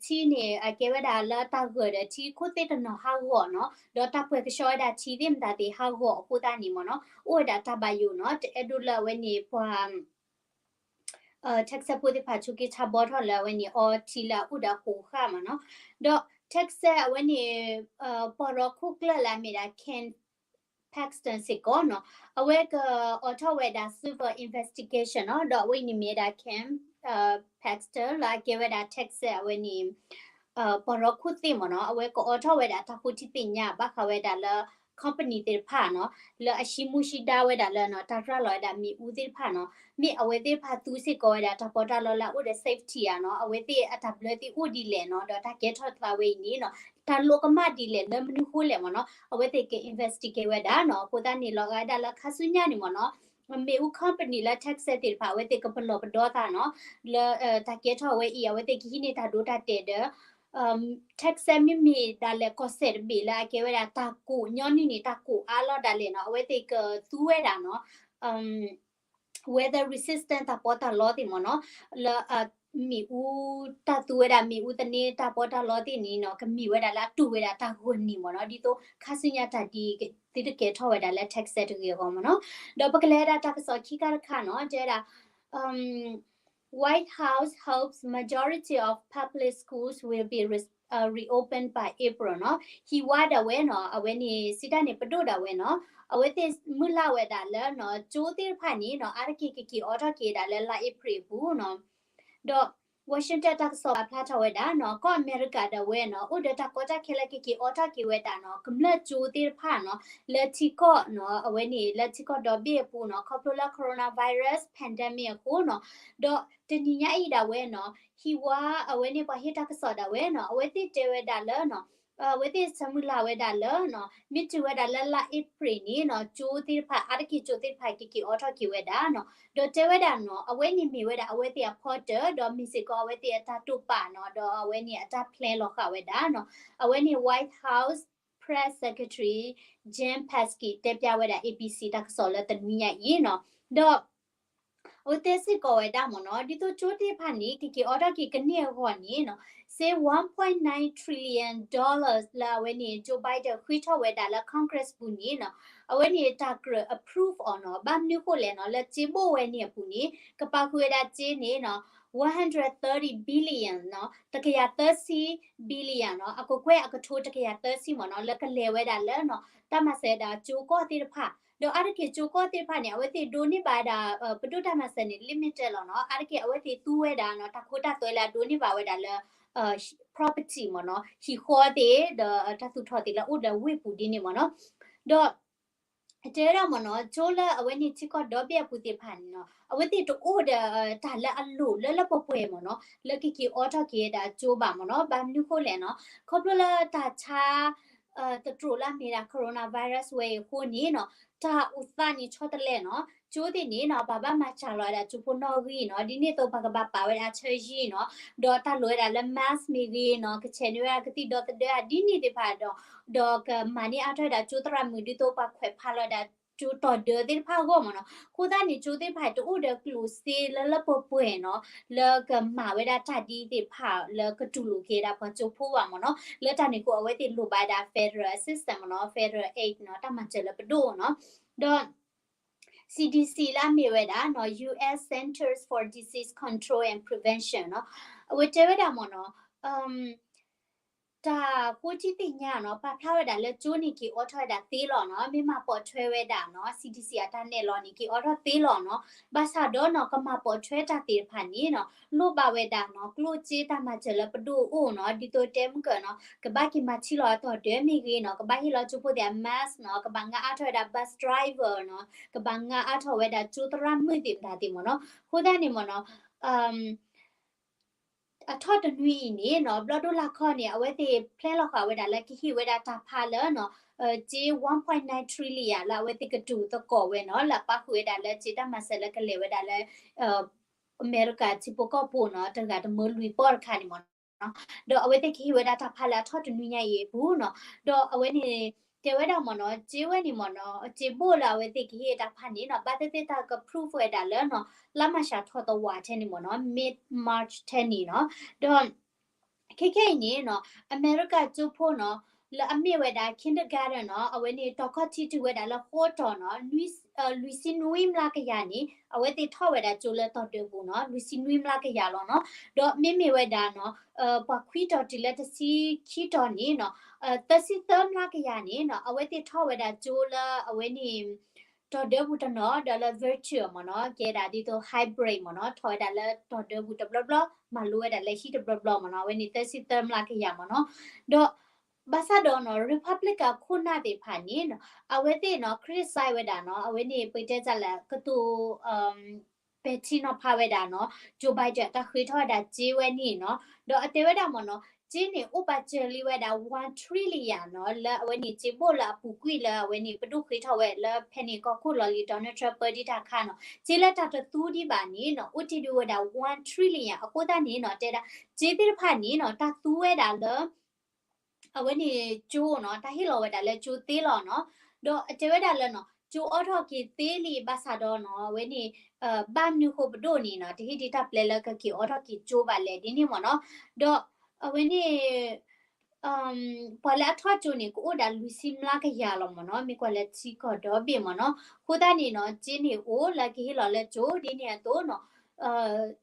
ထံန့ၣ် အကဲဝဲဒၣ်လၢတၢ်ဂၢၢ်ဒီးထံခိၣ်သ့ၣ်တနီၤဟးဂီၤနီၤ, ဒီးတၢ်ပှဲၤကဆှီဝဲဒၣ်ထံသ့ၣ်မတၤသ့ၣ်ဟးဂီၤအဃိသတးန့ၣ်မ့ၢ်နီၤ, အိၣ်ဝဲဒၣ်တၢ်ဘၣ်ယိၣ်နီၤ, တအဲၣ်ဒိးလၢအဝဲန့ၣ်ပှၤ Texas ဖိသ့ၣ်တဖၣ်ဆိးက့ဆါဘီထီၣ်လၢအဝဲန့ၣ်အီထံလၢအအိၣ်ဒီးအဃိးဃာ်မ့ၢ်နီၤ, ဒီး Texas အဝဲန့ၣ် ပီၢ်ရီခိၣ်ကျၢၢ်လၢအမ့ၢ်ဒၣ် Ken Paxton စ့ၢ်ကီးနီၤ, အဝဲကအိးထီၣ်ဝဲဒၣ် civil investigation နီၤ, ဒီးအဝဲအံၤန့ၣ်မ့ၢ်ဝဲဒၣ် Ken Paxton လၢအကဲဝဲဒၣ် Texas အဝဲန့ၣ် ပီၢ်ရီခိၣ်သ့ၣ်မ့ၢ်နီၤ, အဝဲကအိးထီၣ်ဝဲဒၣ်တၢ်ဃိထံသ့ၣ်ညါဘၣ်ဃးဝဲဒၣ်လၢ company သ့ၣ်တဖၣ်နီၤ, လၢအဟံးမူဟံးဒါဝဲဒၣ်လၢနီၤ တၢ်ရၤလီၤဝဲဒၣ်မ့ၣ်အူသ့ၣ်တဖၣ်နီၤ, မ့ၢ်အဝဲသ့ၣ်တဖၣ်သူစ့ၢ်ကီးဝဲဒၣ်တၢ်ပီးတၢ်လီလၢအအိၣ်ဒီး safety ဧါနီၤ, အဝဲသ့ၣ်အတၢ်ဘျၢသ့ၣ်အိၣ်ဒ်လဲၣ်နီၤ, ဒီးတၢ်ကဲထီၣ်သးဝဲအံၤန့ၣ်နီၤ, တၢ်လိၣ်ကမၣ်ဒ်လဲၣ်လၢမနုၤဃိလဲၣ်မ့ၢ်နီၤ, အဝဲသ့ၣ်က investigate ဝဲဒၣ်နီၤ, အဃိသတးန့ၣ်လီၤဂာ်ဝဲဒၣ်လၢခါဆူညါန့ၣ်မ့ၢ်နီၤ မ့ၣ်အူ company လၢ Texas သ့ၣ်တဖၣ် အဝဲသ့ၣ်ကပလီၢ်ပဒီသးနီၤ, လၢတၢ်ကဲထီၣ်ဝဲအံၤ အဝဲသ့ၣ်ကဟံးန့ၢ်တၢ်ဒိတၢ်တဲာ်ဒီး Texas မ့မ့ၢ်ဒၣ်လဲာ်ကီၢ်စဲၣ်တဘ့ၣ်လၢအကဲဝဲဒၣ်တၢ်ကိးညီနုၢ်န့ၣ် တၢ်ကိးအါလီၤဒၣ်လဲာ်နီၤ, အဝဲသ့ၣ်ကသူဝဲဒၣ်နီၤ weather resistant တၢ်ပီးတၢ်လီသ့ၣ်မ့ၢ်နီၤ, လၢမ့ၣ်အူ တၢ်သူဝဲဒၣ်မ့ၣ်အူသန့တၢ်ပီးတၢ်လီသ့ၣ်န့ၣ်နီၤ, ကမ့ၢ်ဝဲဒၣ်လၢအတူၢ်ဝဲဒၣ်တၢ်ဂီၤနံၤမ့ၢ်နီၤ, ဒ်သိးခါဆူညါတၢ်ဒ်သုတကဲထီၣ်ဝဲဒၣ်လၢ Texas တဂ့ၤအဂီၢ်မ့ၢ်နီၤ, ဒီးပကလဲၤဝဲဒၣ်တၢ်ကစီၣ်ခံခါတခါနီၤ, တဲဝဲဒၣ် White House hopes majority of public schools will be reopened by April နီၤ, ဟံးဝါဒၣ်ဝဲနီၤ, အဝဲန့ၣ်စံးတၢ်န့ၣ်ပဒိၣ်ဒၣ်ဝဲနီၤ, အဝဲသ့ၣ်မုၢ်လၢ်ဝဲဒၣ်လၢနီၤ, ကၠိသ့ၣ်တဖၣ်န့ၣ်နီၤ, အါတက့ၢ်ကက့ၤအိးထီၣ်က့ၤဒၣ်လၢလါအ့ဖြ့ၣ်အပူၤနီၤ, ဒီး Washington တၢ်ကစီၣ်ပာ်ဖျါထီၣ်ဝဲဒၣ်နီၤ, ကီၢ်အမဲရကၤဒၣ်ဝဲနီၤ, အိၣ်ဒီးတၢ်ကီတၢ်ခဲလၢကက့ၤအိးထီၣ်က့ၤဝဲဒၣ်နီၤ, ကမျၢၢ်ကၠိသ့ၣ်တဖၣ်နီၤ, လၢထံကီၢ်နီၤ, အဝဲန့ၣ်လၢထံကီၢ်ဒီဘ့ၣ်အပူၤနီၤ, ခီဖျိလၢ coronavirus pandemic အဃိနီၤ, ဒီးတနံၤညါအံၤဒၣ်ဝဲနီၤ, ဟံးဝါအဝဲန့ၣ်ပှၤဟ့ၣ်တၢ်ကစီၣ်ဒၣ်ဝဲနီၤ, အဝဲသ့ၣ်တဲဝဲဒၣ်လၢနီၤ အဝဲသ့ၣ်ဆၢမုၢ်လၢ်ဝဲဒၣ်လၢနီၤ, မ့ၢ်တုၤဝဲဒၣ်လၢလါအ့ဖြ့ၣ်န့ၣ်နီၤ, ကၠိသ့ၣ်တဖၣ် အါတက့ၢ်ကၠိသ့ၣ်တဖၣ်ကက့ၤအိးထီၣ်က့ၤဝဲဒၣ်နီၤ, ဒီးတဲဝဲဒၣ်နီၤ, အဝဲန့ၣ်မ့ၢ်ဝဲဒၣ်အဝဲသ့ၣ်အဖီတၢၢ်, ဒီးမ့ၢ်စ့ၢ်ကီးအဝဲသ့ၣ်အတၢ်တိာ်ပာ်နီၤ, ဒီးအဝဲန့ၣ်အတၢ် plan လီၤဃာ်ဝဲဒၣ်နီၤ, အဝဲန့ၣ် White House Press Secretary Jen Psaki တဲပျးဝဲဒၣ် ABC တၢ်ကစီၣ်လၢတနွံညါအံၤနီၤ, ဒီး အဝဲတဲစ့ၢ်ကီးဝဲဒၣ်မ့ၢ်နီၤ, ဒ်သိးကၠိသ့ၣ်တဖၣ်န့ၣ် ကက့ၤအိးထီၣ်က့ၤကန့ၢ်အဂီၢ်န့ၣ်နီၤ, စ့ one point nine trillion dollars လၢအဝဲန့ၣ် Joe Biden ဃ့ထီၣ်ဝဲဒၣ်လၢ Congress ပူၤန့ၣ်နီၤ, အဝဲန့ၣ်တၢ်ကြၢး approve အီၤနီၤ, ဘၣ်မနုၤဃိလဲၣ်နီၤ, လၢစ့ဘိၣ်ဝဲန့ၣ်အပူၤန့ၣ် ကပာ်ဃုာ်ဝဲဒၣ်စ့န့ၣ်နီၤ, one hundred thirty billion နီၤ, တကယၤသၢဆံ billion နီၤ, အကကွဲၢ်အကထိတကယၤသၢဆံမ့ၢ်နီၤ, လၢကလဲၤဝဲဒၣ်လၢနီၤ, တၢ်မၤစၢၤဒၣ်ကၠိကီၢ်သ့ၣ်တဖၣ်, ဒီးအါတက့ၢ်ကၠိကီၢ်သ့ၣ်တဖၣ်န့ၣ် အဝဲသ့ၣ်ဒိးန့ၢ်ဘၣ်ဝဲဒၣ် ပဒိၣ်တၢ်မၤစၢၤန့ၣ် limited လီၤနီၤ, အါတက့ၢ်အဝဲသ့ၣ်သူဝဲဒၣ်နီၤ, တၢ်ခိတၢ်သွဲလၢအဒိးန့ၢ်ဘၣ်ဝဲဒၣ်လၢ property မ့ၢ်နီၤ, ဟံၣ်ဃီသ့ၣ် ဒီးတၢ်သူၣ်ထီၣ်သ့ၣ်လၢအိၣ်ဒီးဝ့ၢ်ပူၤဒ်န့ၣ်မ့ၢ်နီၤ, ဒီး တဲဝဲဒၣ်မ့ၢ်နီၤ, ကၠိလၢအဝဲန့ၣ်ထံကီၢ်ဒီဘ့ၣ်အပူၤသ့ၣ်တဖၣ်န့ၣ်နီၤ, အဝဲသ့ၣ်တအိၣ်ဒီးတၢ်လၢအလိၣ်လၢလၢပှဲၤပှဲၤမ့ၢ်နီၤ, လၢကက့ၤအိးထီၣ်က့ၤဝဲဒၣ်ကၠိဘၣ်မ့ၢ်နီၤ, ဘၣ်မနုၤဃိလဲၣ်နီၤ, ခီဖျိလၢတၢ်ဆါ တတြိာ်လၢအမ့ၢ်ဒၣ် coronavirus ဝဲအံၤအဃိန့ၣ်နီၤ, တၢ်အိၣ်သးန့ၣ်ဆီတလဲနီၤ, ကၠိသ့ၣ်န့ၣ်နီၤ ပှၤဘၣ်မၤစှၤလီၤဝဲဒၣ်ကၠိဖိနီၣ်ဂံၢ်နီၤ, ဒ်န့ၣ်အသိးပှၤကဘၣ်ပာ်ဝဲဒၣ်အဆၢယံၤနီၤ, ဒီးတၢ်လိၣ်ဝဲဒၣ်လၢ mask မ့ၢ်ဂ့ၤနီၤ, ကဆဲးန့ၢ်ဝဲဒၣ်ကသံၣ်ဒီသဒၢ ဒ်န့ၣ်သ့ၣ်တဖၣ်ဒီး ဒီးကမၤန့ၢ်အါထီၣ်ဝဲဒၣ်ကၠိသရၣ်မုၣ် ဒ်သိးပှၤခွဲးဖးလီၤဝဲဒၣ်ကၠိတီၤဒၢသ့ၣ်တဖၣ်အဂီၢ်မ့ၢ်နီၤ. အဃိသတးန့ၣ် ကၠိသ့ၣ်တဖၣ်တအိၣ်ဒီးကျိၣ်စ့လၢလၢပှဲၤပှဲၤနီၤ လၢကမၤဝဲဒၣ်တၢ်ဒ်သ့ၣ်တဖၣ်လၢကတူၢ်လိာ်က့ၤဒၣ်ပှၤကၠိဖိဘၣ်မ့ၢ်နီၤ. လၢတၢ်န့ၣ်အဃိ အဝဲသ့ၣ်လိၣ်ဘၣ်ဝဲဒၣ် federal assistance မ့ၢ်နီၤ, federal aid နီၤ, တၢ်မၤစၢၤလၢပဒိၣ်နီၤ. ဒီး C D C လၢအမ့ၢ်ဝဲဒၣ်နီၤ U S Centers for Disease Control and Prevention နီၤ, အဝဲတဲဝဲဒၣ်မ့ၢ်နီၤ တၢ်ဃိထံသ့ၣ်ညါနီၤ ပာ်ဖျါဝဲဒၣ်လၢကၠိန့ၣ်က့ၤအိးထီၣ်ဝဲဒၣ်သ့လီၤနီၤ, မ့ၢ်မၤပိာ်ထွဲဝဲဒၣ်နီၤ C D C အတၢ်နဲၣ်လီၤန့ၣ် က့ၤအိးထီၣ်သ့လီၤနီၤ. ဘၣ်ဆၣ်ဒီးနီၤ ကမၤပိာ်ထွဲတၢ်သ့ၣ်တဖၣ်န့ၣ်နီၤ လိၣ်ဘၣ်ဝဲဒၣ်နီၤ ကျိၣ်စ့တၢ်မၤစၢၤလၢပဒိၣ်အအိၣ်နီၤ, ဒ်သိးတဲမုၢ်ကၢနီၤ ကဘၣ်က့ၤမၤထံလီၤအတီၤဒၢမ့ၢ်ဂ့ၤနီၤ, ကဘၣ်ဟ့ၣ်လီၤကၠိဖိသ့ၣ်အ mask နီၤ, ကဘၣ်ငါအါထီၣ်ဝဲဒၣ် bus driver နီၤ, ကဘၣ်ငါအါထီၣ်ဝဲဒၣ်ကၠိသရၣ်မုၣ်သ့ၣ်မတၤသ့ၣ်မ့ၢ်နီၤ. အဃိသတးန့ၣ်မ့ၢ်နီၤ အထီၣ်တနွံအံၤန့ၣ်နီၤ ဘျီၣ်ဒိၣ်လၢ်ခီန့ၣ် အဝဲသ့ၣ် plan လီၤဃာ်ဝဲဒၣ်လၢကဟ့ၣ်ဝဲဒၣ်တၢ်ဖးလၢနီၤ ကၠ့ one point nine trillion လၢအဝဲသ့ၣ်ကတူၢ်သကိးဝဲနီၤ လၢအပာ်ဃုာ်ဝဲဒၣ်လၢကၠ့တၢ်မၤစၢၤလၢကလဲၤဝဲဒၣ်လၢ အမဲရကၤထံဖိကီၢ်ဖိနီၤ တဂၤတမၢလွံၢ်ပီၢ်တခါန့ၣ်မ့ၢ်နီၤ. ဒီးအဝဲသ့ၣ်ကဟ့ၣ်ဝဲဒၣ်တၢ်ဖးလၢအထီၣ်တနွံညါအံၤအပူၤနီၤ. ဒီးအဝဲန့ၣ် တဲဝဲဒၣ်မ့ၢ်နီၤ ကၠ့ဝဲန့ၣ်မ့ၢ်နီၤ ကၠ့ဘိၣ်လၢအဝဲသ့ၣ်ကဟ့ၣ်တၢ်ဖးန့ၣ်နီၤ ဘၣ်သ့ၣ်သ့ၣ်တၢ်က prove ဝဲဒၣ်လၢနီၤ လါမၤရှးထီၣ်သဝီထဲန့ၣ်မ့ၢ်နီၤ mid March ထဲန့ၣ်နီၤ. ဒီး ခဲခဲအံၤန့ၣ်နီၤ အမဲရကၤကၠိဖိနီၤ လၢအမ့ၢ်ဝဲဒၣ် kindergarten နီၤ အဝဲန့ၣ် တီၤခီၣ်ထံးတုၤဝဲဒၣ်လၢဃိးတီၤနီၤ လွံၢ်ဆံနွံမျးကယၤန့ၣ် အဝဲသ့ၣ်ထီၣ်ဝဲဒၣ်ကၠိလၢတီၤဒၢပူၤနီၤ လွံၢ်ဆံနွံမျးကယၤလီၤနီၤ. ဒီးမ့မ့ၢ်ဝဲဒၣ်နီၤ ပှၤခွံတီၤတုၤလၢတဆံခံတီၤန့ၣ်နီၤ သၢဆံသၢမျးကယၤန့ၣ်နီၤ အဝဲသ့ၣ်ထီၣ်ဝဲဒၣ်ကၠိလၢအဝဲန့ၣ် တီၤဒၢပူၤတနီၤ ဒီးလၢ virtual မ့ၢ်နီၤ ကဲဒၣ်ဒ်သိး hybrid မ့ၢ်နီၤ ထီၣ်ဝဲဒၣ်လၢတီၤဒၢပူၤတဘျီဘျီ မၤလိဝဲဒၣ်လၢဟံၣ်တဘျီဘျီမ့ၢ်နီၤ အဝဲန့ၣ်သၢဆံသၢမျးကယၤမ့ၢ်နီၤ. ဒီး ဘၣ်ဆၣ်ဒီးနီၤ Republican ခိၣ်နၢ်သ့ၣ်တဖၣ်န့ၣ်နီၤ အဝဲသ့ၣ်နီၤ criticize ဝဲဒၣ်နီၤ အဝဲန့ၣ် ပတဲတၢ်လၢကတိၤ ပဲာ်ထံနီၤဖးဝဲဒၣ်နီၤ Joe Biden တၢ်ဃ့ထီၣ်ဝဲဒၣ်ကၠ့ဝဲန့ၣ်နီၤ ဒီးအတဲဝဲဒၣ်မ့ၢ်နီၤ ကၠ့န့ၣ်အိၣ်ပာ်စၢၤလံဝဲဒၣ် one trillion နီၤ လၢအဝဲန့ၣ်ကၠ့ဘိၣ်လၢအပူၤကွံာ်လၢအဝဲန့ၣ် ပဒိၣ်ဃ့ထီၣ်ဝဲလၢဖဲန့ၣ်ကီၢ်ခိၣ်လီၤလံ Donald Trump ပၢဒံးတၢ်ခါနီၤ ကၠ့လၢတၢ်တသူဒံးဘၣ်န့ၣ်နီၤ အိၣ်တ့ၢ်ဒံးဝဲဒၣ် one trillion အဃိသတးန့ၣ်နီၤ တဲဒၣ် ကၠ့သ့ၣ်တဖၣ်န့ၣ်နီၤ တၢ်သူဝဲဒၣ်လၢ အဝဲန့ၣ်ကၠိနီၤ တၢ်ဟ့ၣ်လီၤဝဲဒၣ်လၢကၠိသ့လီၤနီၤ ဒီးအတဲဝဲဒၣ်လၢနီၤ ကၠိအိးထီၣ်က့ၤသ့လံ ဘၣ်ဆၣ်ဒီးနီၤ အဝဲန့ၣ် ဘၣ်မနုၤဃိပဒိၣ်န့ၣ်နီၤ တဟ့ၣ်ဒံးတၢ်ပျဲလၢကက့ၤအိးထီၣ်က့ၤကၠိဘၣ်လဲၣ်ဒ်န့ၣ်မ့ၢ်နီၤ ဒီးအဝဲန့ၣ် ပှၤလၢအထီၣ်ကၠိန့ၣ် ကအိၣ်ဒၣ်လွံၢ်ဆံမျးကယၤလီၤမ့ၢ်နီၤ မ့ၢ်ကွၢ်လၢထံကီၢ်ဒီဘ့ၣ်မ့ၢ်နီၤ အဃိသတးန့ၣ်နီၤ ကၠ့န့ၣ်အိၣ်လၢကဟ့ၣ်လီၤလၢကၠိဒ်န့ၣ်အသိးနီၤ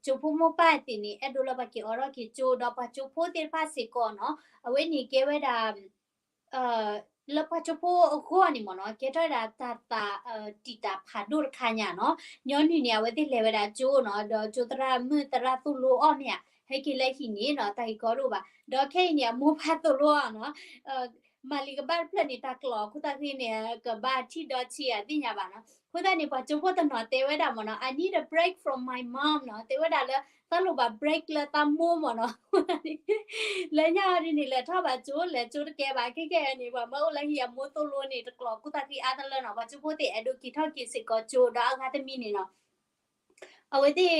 ကၠိဖိမိၢ်ပၢ်သ့ၣ်န့ၣ် အဲၣ်ဒိးလၢပှၤက့ၤအိးထီၣ်က့ၤကၠိ ဒီးပှၤကၠိဖိသ့ၣ်တဖၣ်စ့ၢ်ကီးနီၤ အဝဲန့ၣ်ကဲဝဲဒၣ် လၢပှၤကၠိဖိအဂီၢ်န့ၣ်မ့ၢ်နီၤ ကဲထီၣ်ဝဲဒၣ်တၢ်သးတံာ်တာ်ဖးဒိၣ်တခါညါနီၤ ညီနုၢ်န့ၣ် အဝဲသ့ၣ်လဲၤဝဲဒၣ်ကၠိနီၤ ဒီးကၠိသရၣ်မုၣ်သရၣ်သိၣ်လိအီၣ်မ့ၢ်ဧါ ဟဲက့ၤလၢဟံၣ်န့ၣ်နီၤ တၢ်ဂ့ၢ်ကီဒိၣ်ဘၣ် ဒီးခဲအံၤန့ၣ် အမိၢ်ပၢ်သိၣ်လိအီၣ်နီၤ မၤလံကဘၣ်တဖျၢၣ်န့ၣ် တၢ်ကျီၢ်ခိၣ်သၣ်ဃံန့ၣ် ကဘၣ်ထံၣ်ဒီးဆံးအသ့ၣ်ညါဘၣ်နီၤ အဃိသတးန့ၣ် ပှၤကၠိဖိတနီၤတဲဝဲဒၣ်မ့ၢ်နီၤ I need a break from my mom နီၤ တဲဝဲဒၣ်လၢ သးလိၣ်ဘၣ် break လၢသးမိၢ်မ့ၢ်နီၤ လၢညါအီၤဒ်န့ၣ် လဲၤထီၣ်ဘၣ်ကၠိ လဲၤကၠိတကဲဘၣ် ခဲကဲအံၤန့ၣ် ပှၤမၢအိၣ်လၢဟံၣ်အမိၢ်သိၣ်လိန့ၣ် တကျီၢ်ခိၣ်သၣ်ဃံအါတလၢနီၤ ပှၤကၠိဖိသ့ၣ်အဲၣ်ဒိးက့ၤထီၣ်က့ၤစ့ၢ်ကီးကၠိ ဒီးအဂၤတမံၤန့ၣ်နီၤ အဝဲသ့ၣ်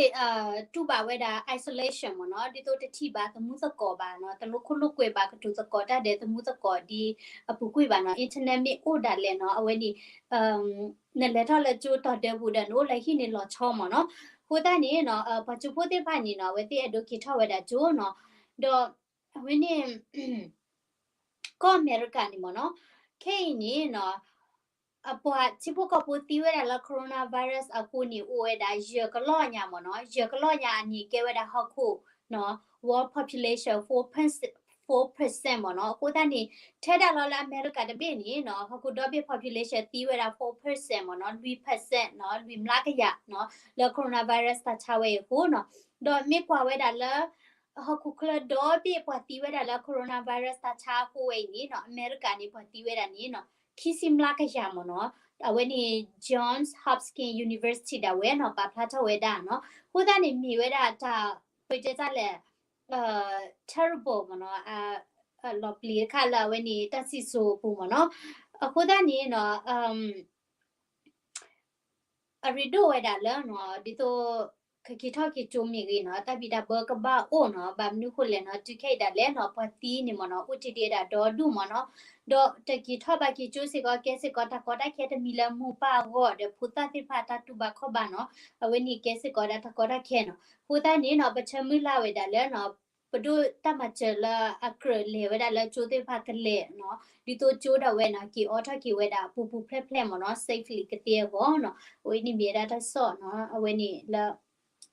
တူၢ်ဘၣ်ဝဲဒၣ် isolation မ့ၢ်နီၤ ဒ်သိးတထံၣ်ဘၣ်သမူသကိးဘၣ်နီၤ တလိၣ်ခိၣ်လိၣ်ကွဲဘၣ် ကတိၤသကိးတၢ်ဒီးသမူသကိးဒ်အပူၤကွံာ်ဘၣ်နီၤ internet မ့ၢ်အိၣ်ဒၣ်လဲာ်နီၤ အဝဲန့ၣ် နလဲၤထီၣ်လၢကၠိတီၤဒၢပူၤဒီး နအိၣ်လၢဟံၣ်န့ၣ်လီၤဆီမ့ၢ်နီၤ အဃိသတးန့ၣ်နီၤ ပှၤကၠိဖိသ့ၣ်တဖၣ်န့ၣ်နီၤ အဝဲသ့ၣ်အဲၣ်ဒိးက့ၤထီၣ်ဝဲဒၣ်ကၠိနီၤ ဒီးအဝဲန့ၣ် ကီၢ်အမဲရကၤန့ၣ်မ့ၢ်နီၤ ခဲအံၤန့ၣ်နီၤ အပှၤထံဖိကီၢ်ဖိသံဝဲဒၣ်လၢ coronavirus အဃိန့ၣ် အိၣ်ဝဲဒၣ်ယဲၢ်ကလီၢ်ညါမ့ၢ်နီၤ ယဲၢ်ကလီၢ်ညါအန့ၣ် ကဲဝဲဒၣ်ဟီၣ်ခိၣ်နီၤ world population four percent မ့ၢ်နီၤ အဃိသတးန့ၣ် ထဲဒၣ်လီၤလၢအမဲရကၤတဘ့ၣ်န့ၣ်နီၤ ဟီၣ်ခိၣ်ဒီဘ့ၣ် population သံဝဲဒၣ် four percent မ့ၢ်နီၤ လွံၢ် percent နီၤ လွံၢ်မျးကယၤနီၤ လၢ coronavirus တၢ်ဆါဝဲအံၤအဃိနီၤ ဒီးမ့ၢ်ကွၢ်ဝဲဒၣ်လၢ ဟီၣ်ခိၣ်ချၢဒီဘ့ၣ်ပှၤသံဝဲဒၣ်လၢ coronavirus တၢ်ဆါအဃိဝဲအံၤန့ၣ်နီၤ အမဲရကၤန့ၣ် ပှၤသံဝဲဒၣ်န့ၣ်နီၤ ခံဆံမျးကယၤမ့ၢ်နီၤ အဝဲန့ၣ် Johns Hopkins University ဒၣ်ဝဲနီၤ ပာ်ဖျါထီၣ်ဝဲဒၣ်နီၤ အဃိသတးန့ၣ် မ့ၢ်ဝဲဒၣ်တၢ် ပတဲတၢ်လဲၣ် terrible မ့ၢ်နီၤ လီၤပျံၤတခါလၢအဝဲန့ၣ် တၢ်စံၣ်စိၤအပူၤမ့ၢ်နီၤ အဃိသတးန့ၣ်နီၤ အရ့ဒိၣ်ဝဲဒၣ်လၢနီၤ ဒ်သိး ကက့ၤထီၣ်က့ၤကၠိမ့ၢ်ဂ့ၤနီၤ တၢ်ဘံၣ်တၢ်ဘၢကဘၣ်အိၣ်နီၤ ဘၣ်မနုၤဃိလဲၣ်နီၤ တုၤခဲအံၤဒၣ်လဲာ်နီၤ ပှၤသံန့ၣ်မ့ၢ်နီၤ အိၣ်တ့ၢ်တ့ၢ်ဝဲဒၣ်ဒီဒူၣ်မ့ၢ်နီၤ ဒီးတက့ၤထီၣ်ဘၣ်က့ၤကၠိစ့ၢ်ကီး ကဲစ့ၢ်ကီးတၢ်ကီတၢ်ခဲတမံၤလၢမိၢ်ပၢ်အဂီၢ်ဒီးဖိသၣ်သ့ၣ်တဖၣ်တၢ်တူၢ်ဘၣ်ခီၣ်ဘၣ်နီၤ အဝဲန့ၣ်ကဲစ့ၢ်ကီးဒၣ်တၢ်ကီတၢ်ခဲနီၤ အဃိသတးန့ၣ်နီၤ ပဆၢမုၢ်လၢ်ဝဲဒၣ်လၢနီၤ ပဒိၣ်တၢ်မၤစၢၤလၢအကြၢးလဲၤဝဲဒၣ်လၢကၠိသ့ၣ်တဖၣ်ကလဲၤနီၤ ဒ်သိးကၠိဒၣ်ဝဲနီၤ က့ၤအိးထီၣ်က့ၤဝဲဒၣ်ပူၤပူၤဖျဲးဖျဲးမ့ၢ်နီၤ safely ကသ့အဂီၢ်နီၤ အဝဲန့ၣ်မ့ၢ်ဝဲဒၣ်တၢ်ကစီၣ်နီၤ အဝဲန့ၣ်လၢ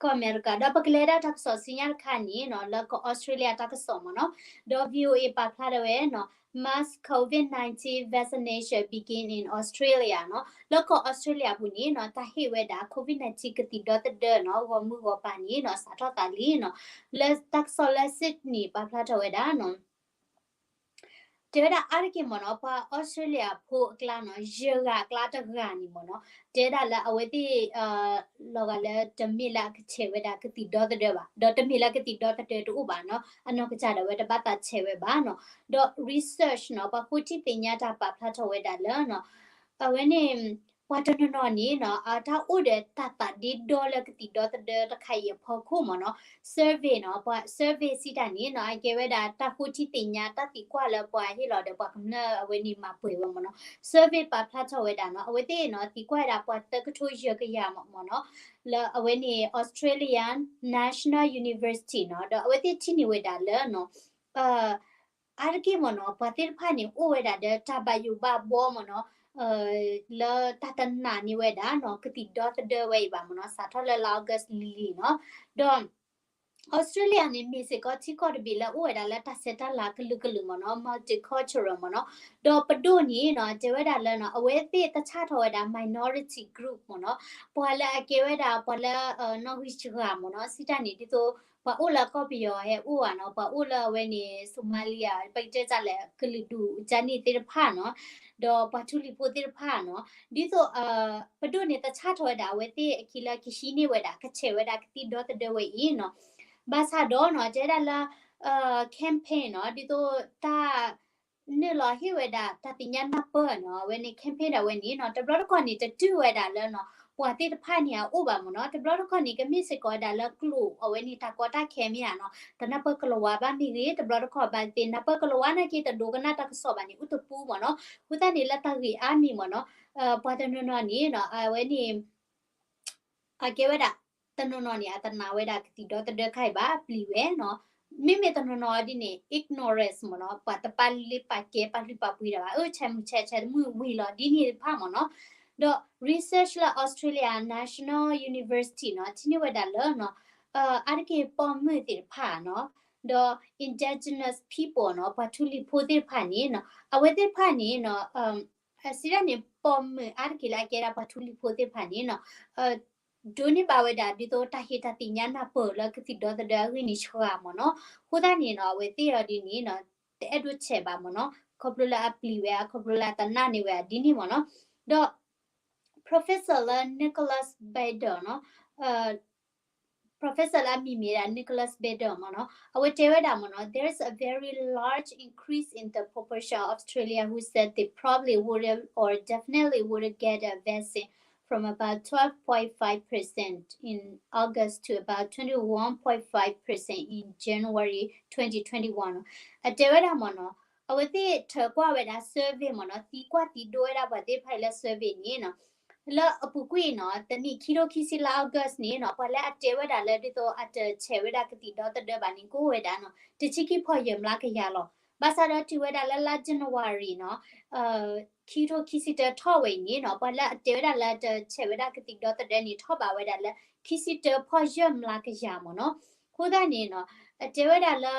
ကီၢ်အမဲရကၤ ဒီးပကလဲၤဒၣ်တၢ်ကစီၣ်ဆူညါတခါန့ၣ်နီၤ လၢကီၢ်အီစထြ့လယါတၢ်ကစီၣ်မ့ၢ်နီၤ ဒီး VOA ပာ်ဖျါထီၣ်ဝဲနီၤ mass COVID nineteen vaccination begin in Australia နီၤ လၢကီၢ်အီစထြ့လယါပူၤန့ၣ်နီၤ တၢ်ဟ့ၣ်ဝဲဒၣ် COVID nineteen ကသံၣ်ဒီသဒၢနီၤ ဂီၢ်မုၢ်ဂီၢ်ပၤန့ၣ်နီၤ စးထီၣ်သးလံနီၤ လၢတၢ်ကစီၣ်လၢ Sydney ပာ်ဖျါထီၣ်ဝဲဒၣ်နီၤ တဲဝဲဒၣ်အါတက့ၢ်မ့ၢ်နီၤ ပှၤအီစထြ့လယါဖိအကျါနီၤ ယဲၢ်ဂၤအကျါတဂၤန့ၣ်မ့ၢ်နီၤ တဲဒၣ်လၢအဝဲသ့ၣ် လီၤဂာ်လၢတမ့ၢ်လၢအကဆဲးဝဲဒၣ်ကသံၣ်ဒီသဒၢဘၣ် ဒီးတမ့ၢ်လၢကသံၣ်ဒီသဒၢတအိၣ်ဘၣ်နီၤ အနီၢ်ကစၢ်ဒၣ်ဝဲတဘၣ်သးဆဲးဝဲဘၣ်နီၤ ဒီး research နီၤ ပှၤဃိထံသ့ၣ်ညါတၢ်ပာ်ဖျါထီၣ်ဝဲဒၣ်လၢနီၤ အဝဲန့ၣ် ပှၤတနီၤနီၤန့ၣ်နီၤ အတၢ်အိၣ်ဒီးတၢ်သးဒ့ဒီလၢကသံၣ်ဒီသဒၢတခါအံၤအဖီခိၣ်မ့ၢ်နီၤ survey နီၤ ပှၤ survey စံးတၢ်န့ၣ်နီၤ အကဲဝဲဒၣ်တၢ်ဃိထံသ့ၣ်ညါတၢ်သံကွၢ်လၢပှၤဟ့ၣ်လီၤဒီးပှၤကမျၢၢ်အဝဲန့ၣ်မၤပှဲၤဝဲမ့ၢ်နီၤ survey ပာ်ဖျါထီၣ်ဝဲဒၣ်နီၤ အဝဲသ့ၣ်နီၤ သံကွၢ်ဝဲဒၣ်ပှၤသၢကထိယဲၢ်ကယၤမ့ၢ်နီၤ လၢအဝဲန့ၣ် Australia National University နီၤ ဒီးအဝဲသ့ၣ်ထံၣ်န့ၢ်ဝဲဒၣ်လၢနီၤ အါတက့ၢ်မ့ၢ်နီၤ ပှၤသ့ၣ်တဖၣ်န့ၣ် အိၣ်ဝဲဒၣ်ဒီးတၢ်ဘၣ်ယိၣ်ဘၣ်ဘှီမ့ၢ်နီၤ လၢတၢ်တနာ်န့ၢ်ဝဲဒၣ်နီၤ ကသံၣ်ဒီသဒၢဝဲအံၤဘၣ်မ့ၢ်နီၤ စးထီၣ်လၢလါ August လံၤလံၤနီၤ ဒီး အီစထြ့လယါန့ၣ် မ့ၢ်စ့ၢ်ကီးထံကီၢ်တဘ့ᣣ်လၢအိၣ်ဝဲဒၣ်လၢတၢ်ဆဲးတၢ်လၤကလုာ်ကလုာ်မ့ၢ်နီၤ multicultural မ့ၢ်နီၤ ဒီးပဒိၣ်န့ၣ်နီၤ တဲဝဲဒၣ်လၢနီၤ အဝဲသ့ၣ်တဆၣ်ထီၣ်ဝဲဒၣ် minority group မ့ၢ်နီၤ ပှၤလၢအကဲဝဲဒၣ် ပှၤလၢ နီၣ်ဂံၢ်စှၤမ့ၢ်နီၤ စံးတၢ်န့ၣ် ဒ်သိး ပှၤအိၣ်လၢကီၢ်ပယီၤဟဲအိၣ်ဧါနီၤ ပှၤအိၣ်လၢအဝဲန့ၣ် Somalia ပကတဲတၢ်လဲၣ် ကလုာ်ဒူၣ်ကၠါန့ၣ်သ့ၣ်တဖၣ်နီၤ ဒီးပှၤထူလံၤဖိသ့ၣ်တဖၣ်နီၤ ဒ်သိး ပဒိၣ်န့ၣ်တဆၣ်ထီၣ်ဝဲဒၣ် အဝဲသ့ၣ်အခံလၢကဟံးန့ၢ်ဝဲဒၣ် ကဆဲးဝဲဒၣ်ကသံၣ်ဒီသဒၢဝဲအံၤနီၤ ဘၣ်ဆၣ်ဒီးနီၤ တဲဒၣ်လၢ campaign နီၤ ဒ်သိးတၢ် နုာ်လီၤဟ့ၣ်ဝဲဒၣ်တၢ်သ့ၣ်ညါနၢ်ပၢၢ်နီၤ အဝဲန့ၣ် campaign ဒၣ်ဝဲန့ၣ်နီၤ တဘျီတခီၣ်န့ၣ် တတုၤဝဲဒၣ်လၢနီၤ ပှၤသ့ၣ်တဖၣ်န့ၣ်အအိၣ်ဘၣ်မ့ၢ်နီၤ တဘျီတခီၣ်န့ၣ် ကမ့ၢ်စ့ၢ်ကီးဝဲဒၣ်လၢကျိာ် အဝဲန့ၣ်တၢ်ကီတၢ်ခဲမ့ၢ်ဧါနီၤ တနၢ်ပၢၢ်ကလၤဝါဘၣ်မ့ၢ်ဂ့ၤ တဘျီတခီၣ်ဘၣ်သ့ၣ် နၢ်ပၢၢ်ကလၤဝါနာ်က့ တဒိကနၣ်တၢ်ကစီၣ်ဘၣ်န့ၣ် အိၣ်တပူၤမ့ၢ်နီၤ အဃိသတးန့ၣ် လၢတၢ်ဂ့ၢ်အါမံၤမ့ၢ်နီၤ ပှၤတနီၤနီၤန့ၣ်နီၤ အဝဲန့ၣ် အကဲဝဲဒၣ် တနီၤနီၤန့ၣ် အတနာ်ဝဲဒၣ်ကသံၣ်ဒီသဒၢခါအံၤဘၣ် အပျံၤဝဲနီၤ မ့မ့ၢ်တနီၤနီၤဒ်န့ၣ် ignorance မ့ၢ်နီၤ ပှၤတပာ်လုၢ်ပာ်ကဲ ပာ်လုၢ်ပာ်ပှ့ၤဒၣ်ဘၣ် အၢ ဆဲးမုၢ်ဆဲး ဆဲးတမုၢ်ဝံၤလီၤ ဒ်န့ၣ်တဖၣ်မ့ၢ်နီၤ ဒီး research လၢ Australia National University နီၤ ထံၣ်န့ၢ်ဝဲဒၣ်လၢနီၤ အါတက့ၢ်ပိာ်မုၣ်သ့ၣ်တဖၣ်နီၤ ဒီး indigenous people နီၤ ပှၤထူလံၤဖိသ့ၣ်တဖၣ်န့ၣ်နီၤ အဝဲသ့ၣ်တဖၣ်န့ၣ်နီၤ စံးဒၣ်န့ၣ် ပိာ်မုၣ်အါတက့ၢ်လၢအကဲဒၣ်ပှၤထူလံၤဖိသ့ၣ်တဖၣ်န့ၣ်နီၤ ဒိးန့ၢ်ဘၣ်ဝဲဒၣ်ဒ်သိးတၢ်ဟ့ၣ်တၢ်သ့ၣ်ညါနၢ်ပၢၢ်လၢကသံၣ်ဒီသဒၢအဂ့ၢ်န့ၣ်ဆှၢမ့ၢ်နီၤ အဃိသတးန့ၣ်နီၤ အဝဲသ့ၣ်အီၤဒ်န့ၣ်နီၤ တအဲၣ်ဒိးဆဲးဘၣ်မ့ၢ်နီၤ ခီဖျိလၢအပျံၤဝဲ ခီဖျိလၢအတနာ်န့ၢ်ဝဲဒ်န့ၣ်မ့ၢ်နီၤ ဒီး professor လၢ Nicholas Bader နီၤ professor လၢအမံၤမ့ၢ်ဒၣ် Nicholas Bader မ့ၢ်နီၤ အဝဲတဲဝဲဒၣ်မ့ၢ်နီၤ there is a very large increase in the proportion of Australia who said they probably would or definitely would get a vaccine from about twelve point five percent in August to about twenty-one point five percent in January twenty twenty-one အတဲဝဲဒၣ်မ့ၢ်နီၤ အဝဲသ့ၣ်ထၢၣ်ကွၢ်ဝဲဒၣ် survey မ့ၢ်နီၤ သံကွၢ်သံဒိဝဲဒၣ်ပှၤသ့ၣ်တဖၣ်အံၤလၢ survey န့ၣ်နီၤ လၢအပူၤကွံာ်နီၤ တနံၣ်ခံထိခံဆံလါ August န့ၣ်နီၤ ပှၤလၢအတဲဝဲဒၣ်လၢဒ်သိးအတဆဲးဝဲဒၣ်ကသံၣ်ဒီသဒၢဘၣ်န့ၣ် ကအိၣ်ဝဲဒၣ်နီၤ တဆံခံဖီၣ်ယဲၢ်မျးကယၤလီၤ. ဘၣ်ဆၣ်ဒီးတုၤဝဲဒၣ်လၢလါ January နီၤ ခံထိခံဆံတၢထီၣ်ဝဲအံၤန့ၣ်နီၤ ပှၤလၢအတဲဝဲဒၣ်လၢတဆဲးဝဲဒၣ်ကသံၣ်ဒီသဒၢန့ၣ် ထီၣ်ဘးဝဲဒၣ်လၢ ခံဆံတၢဖီၣ်ယဲၢ်မျးကယၤမ့ၢ်နီၤ. အဃိသတးန့ၣ်နီၤ အတဲဝဲဒၣ်လၢ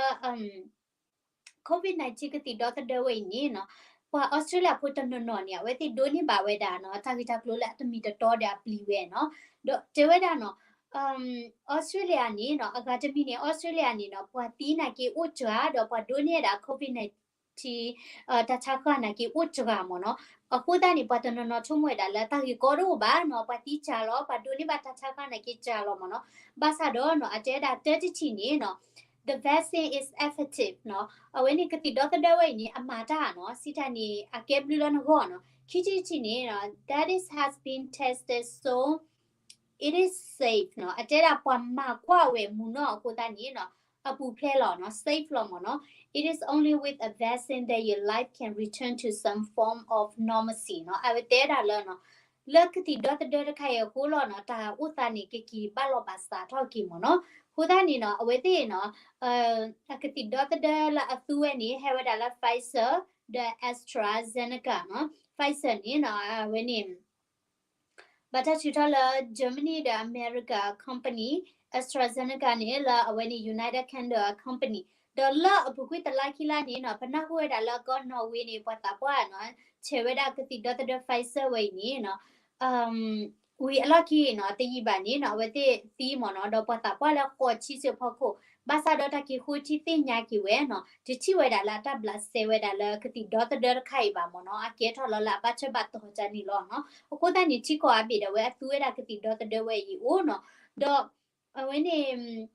COVID nineteen ကသံၣ်ဒီသဒၢဝဲအံၤန့ၣ်နီၤ ပှၤအီစထြ့လယါဖိတနီၤနီၤန့ၣ် အဝဲသ့ၣ်ဒိးန့ၢ်ဘၣ်ဝဲဒၣ်နီၤ တၢ်ဂ့ၢ်တၢ်ကျိၤလၢအတမံၤတတီဒီးအပျံၤဝဲနီၤ. ဒီးတဲဝဲဒၣ်နီၤ အီစထြ့လယါန့ၣ်နီၤ အဂၤတမံၤန့ၣ် အီစထြ့လယါန့ၣ်နီၤ ပှၤသံနာ်က့အိၣ်စှၤ ဒီးပှၤဒိးန့ၢ်ဝဲဒၣ် COVID nineteen တၢ်ဆါဃၢ်နာ်က့အိၣ်စှၤမ့ၢ်နီၤ. အဃိသတးန့ၣ် ပှၤတနီၤနီၤဆိကမိၣ်ဝဲဒၣ်လၢတၢ်ဂ့ၢ်ကီတအိၣ်ဘၣ်နီၤ ပှၤသံစှၤလီၤ ပှၤဒိးန့ၢ်ဘၣ်တၢ်ဆါဃၢ်နာ်က့စှၤလီၤမ့ၢ်နီၤ. ဘၣ်ဆၣ်ဒီးနီၤ အတဲဝဲဒၣ်တၢ်တထံၣ်န့ၣ်နီၤ the vaccine is effective နီၤ အဝဲန့ၣ်ကသံၣ်ဒီသဒၢဝဲအံၤန့ၣ် အမၤတၢ်နီၤ စံးတၢ်န့ၣ် အကဲဘျုးလၢနဂီၢ်နီၤ. ခံထံၣ်တထံၣ်န့ၣ်နီၤ that is has been tested so it is safe နီၤ, အတဲဒၣ်ပှၤမၤကွၢ်ဝဲမုၢ်နီၢ်အဃိသတးန့ၣ်နီၤ, အပူၤဖျဲးလီၤနီၤ, safe လီၤမ့ၢ်နီၤ, it is only with a vaccine that your life can return to some form of normalcy နီၤ, အဝဲတဲဒၣ်လၢနီၤ, လၢကသံၣ်ဒီသဒၢတခါအံၤအဃိလီၤနီၤ, တၢ်အိၣ်သးန့ၣ်ကက့ၤဘၣ်လီၤဘၣ်စးထီၣ်က့ၤမ့ၢ်နီၤ, အဃိသတးန့ၣ်နီၤ, အဝဲသ့ၣ်နီၤ, အကသံၣ်ဒီသဒၢလၢအသူဝဲန့ၣ် ဟဲဝဲဒၣ်လၢ Pfizer ဒီး AstraZeneca နီၤ, Pfizer န့ၣ်နီၤ, အဝဲန့ၣ် ဘၣ်တၢ်ထုးထီၣ်လၢ Germany ဒီး America company, AstraZeneca န့ၣ် လၢအဝဲန့ၣ် United Kingdom company, ဒီးလၢအပူၤကွံာ်တလါခံလါန့ၣ်နီၤ, ပနၢ်ဟူဝဲဒၣ်လၢကီၢ် Norway န့ၣ် ပှၤသးပှၢ်နီၤ, ဆဲးဝဲဒၣ်ကသံၣ်ဒီသဒၢ Pfizer ဝဲအံၤန့ၣ်နီၤ, ဝံၤအလီၢ်ခံနီၤ, တယံာ်ဘၣ်န့ၣ်နီၤ, အဝဲသ့ၣ်သံမ့ၢ်နီၤ, ဒီးပှၤသးပှၢ်လၢဃိးဆံစ့ၢ်ဖီခိၣ်, ဘၣ်ဆၣ်ဒီးတၢ်က့ၤဃုထံၣ်သ့ၣ်ညါက့ၤဝဲနီၤ, တထံၣ်ဝဲဒၣ်လၢအတၢ်ဘျးစဲဝဲဒၣ်လၢကသံၣ်ဒီသဒၢတခါအံၤဘၣ်မ့ၢ်နီၤ, အကဲထီၣ်လီၤလၢအဘၣ်ထွဲဘၣ်တီၤကန့ၣ်လီၤနီၤ, အဃိသတးန့ၣ် ထံကီၢ်အါဘ့ၣ်ဒၣ်ဝဲအသူဝဲဒၣ်ကသံၣ်ဒီသဒၢဝဲအံၤအိၣ်နီၤ, ဒီးအဝဲန့ၣ်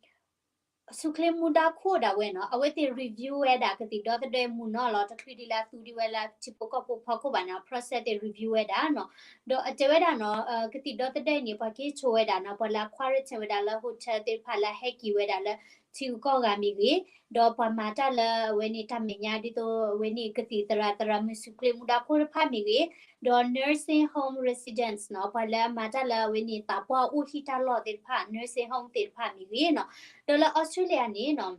ဆူၣ်ချ့မူဒါခိၣ်ဒၣ်ဝဲနီၤ, အဝဲသ့ၣ် review ဝဲဒၣ်ကသံၣ်ဒီသဒၢမုၢ်နီၢ်လီၤ, တချုးဒ်လၢအသူဒံးဝဲလၢထံဖိကီၢ်ဖိဖီခိၣ်ဘၣ်နီၤ, process သ့ၣ် review ဝဲဒၣ်နီၤ, ဒီးအတဲဝဲဒၣ်နီၤ, ကသံၣ်ဒီသဒၢအံၤန့ၣ် ပှၤက့ၤဆိဝဲဒၣ်နီၤ, ပှၤလၢအ quarantine ဝဲဒၣ်လၢ hotel သ့ၣ်တဖၣ် လၢအဟဲက့ၤဝဲဒၣ်လၢထံဂုၤကီၢ်ဂၤမ့ၢ်ဂ့ၤ, ဒီးပှၤမၤတၢ်လၢအဝဲန့ၣ်တၢ်မဲာ်ညါဒ်သိးအဝဲန့ၣ်ကသံၣ်သရၣ်သရၣ်မုၣ်ဆူၣ်ချ့မူဒါခိၣ်တဖၣ်မ့ၢ်ဂ့ၤ, ဒီး nursing home residents နီၤ, ပှၤလၢအမၤတၢ်လၢအဝဲန့ၣ်သးပှၢ်အိၣ်ဟံၣ်တၢ်လီၢ်သ့ၣ်တဖၣ် nursing home သ့ၣ်တဖၣ်မ့ၢ်ဂ့ၤနီၤ, ဒီးလၢ Australia န့ၣ်နီၤ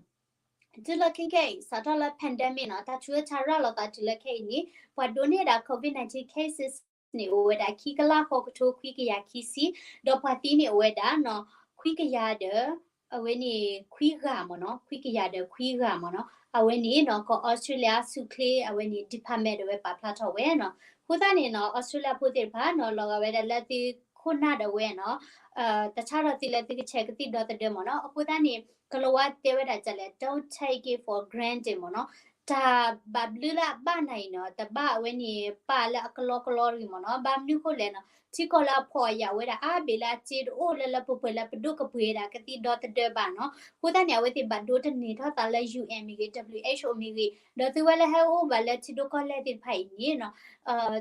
တုၤလီၤခဲကနံၣ်အံၤ စးထီၣ်လၢ pandemic နီၤ, တၢ်ဆူးတၢ်ဆါရၤလီၤသးတုၤလၢခဲအံၤန့ၣ် ပှၤဒိးန့ၢ်ဒၣ် COVID nineteen cases န့ၣ် အိၣ်ဝဲဒၣ်ခံကလးဃိးကထိခွံကယၤခံဆံ, ဒီးပှၤသံန့ၣ်အိၣ်ဝဲဒၣ်နီၤ ခွံကယၤဒီး အဝဲန့ၣ်ခွံဂၤမ့ၢ်နီၤ, ခွံကယၤဒီးခွံဂၤမ့ၢ်နီၤ, အဝဲန့ၣ်နီၤ ကီၢ် Australia ဆူၣ်ချ့အဝဲန့ၣ် department ဒၣ်ဝဲပာ်ဖျါထီၣ်ဝဲနီၤ, အဃိသတးန့ၣ်နီၤ Australia ဖိသ့ၣ်တဖၣ်နီၤ လီၤဂာ်ဝဲဒၣ်လၢသုခိၣ်နၢ်ဒၣ်ဝဲနီၤ တဆါထီၣ်သုလၢသုကဆဲးကသံၣ်ဒီသဒၢမ့ၢ်နီၤ, အဃိသတးန့ၣ် ကလီၤဝါတဲဝဲဒၣ်ဒ်လဲၣ် don't take it for granted မ့ၢ်နီၤ, တၢ်ဘၣ်ဘျုးလၢအဘၣ်နၤအံၤနီၤ တဘၣ်အဝဲန့ၣ်ပာ်လၢအကလီကလီတဂ့ၤမ့ၢ်နီၤ, ဘၣ်မနုၤဃိလဲၣ်နီၤ ထံကီၢ်လၢအဖှီၣ်အယာ်ဝဲဒၣ်အါဘ့ၣ်လၢအစ့တအိၣ်လၢလၢပှဲၤပှဲၤလၢပဒိၣ်ကပှ့ၤဒၣ်ကသံၣ်ဒီသဒၢဘၣ်နီၤ, အဃိသတးန့ၣ် အဝဲသ့ၣ်ဘၣ်ဒိတန့ၢ်ထီၣ်သးလၢ UN မ့ၢ်ဂ့ၤ WHO မ့ၢ်ဂ့ၤ, ဒီးသုဝဲလၢဟဲအိၣ်ဘၣ်လၢထံဒိၣ်ကီၢ်လဲၢ်သ့ၣ်တဖၣ်အံၤန့ၣ်နီၤ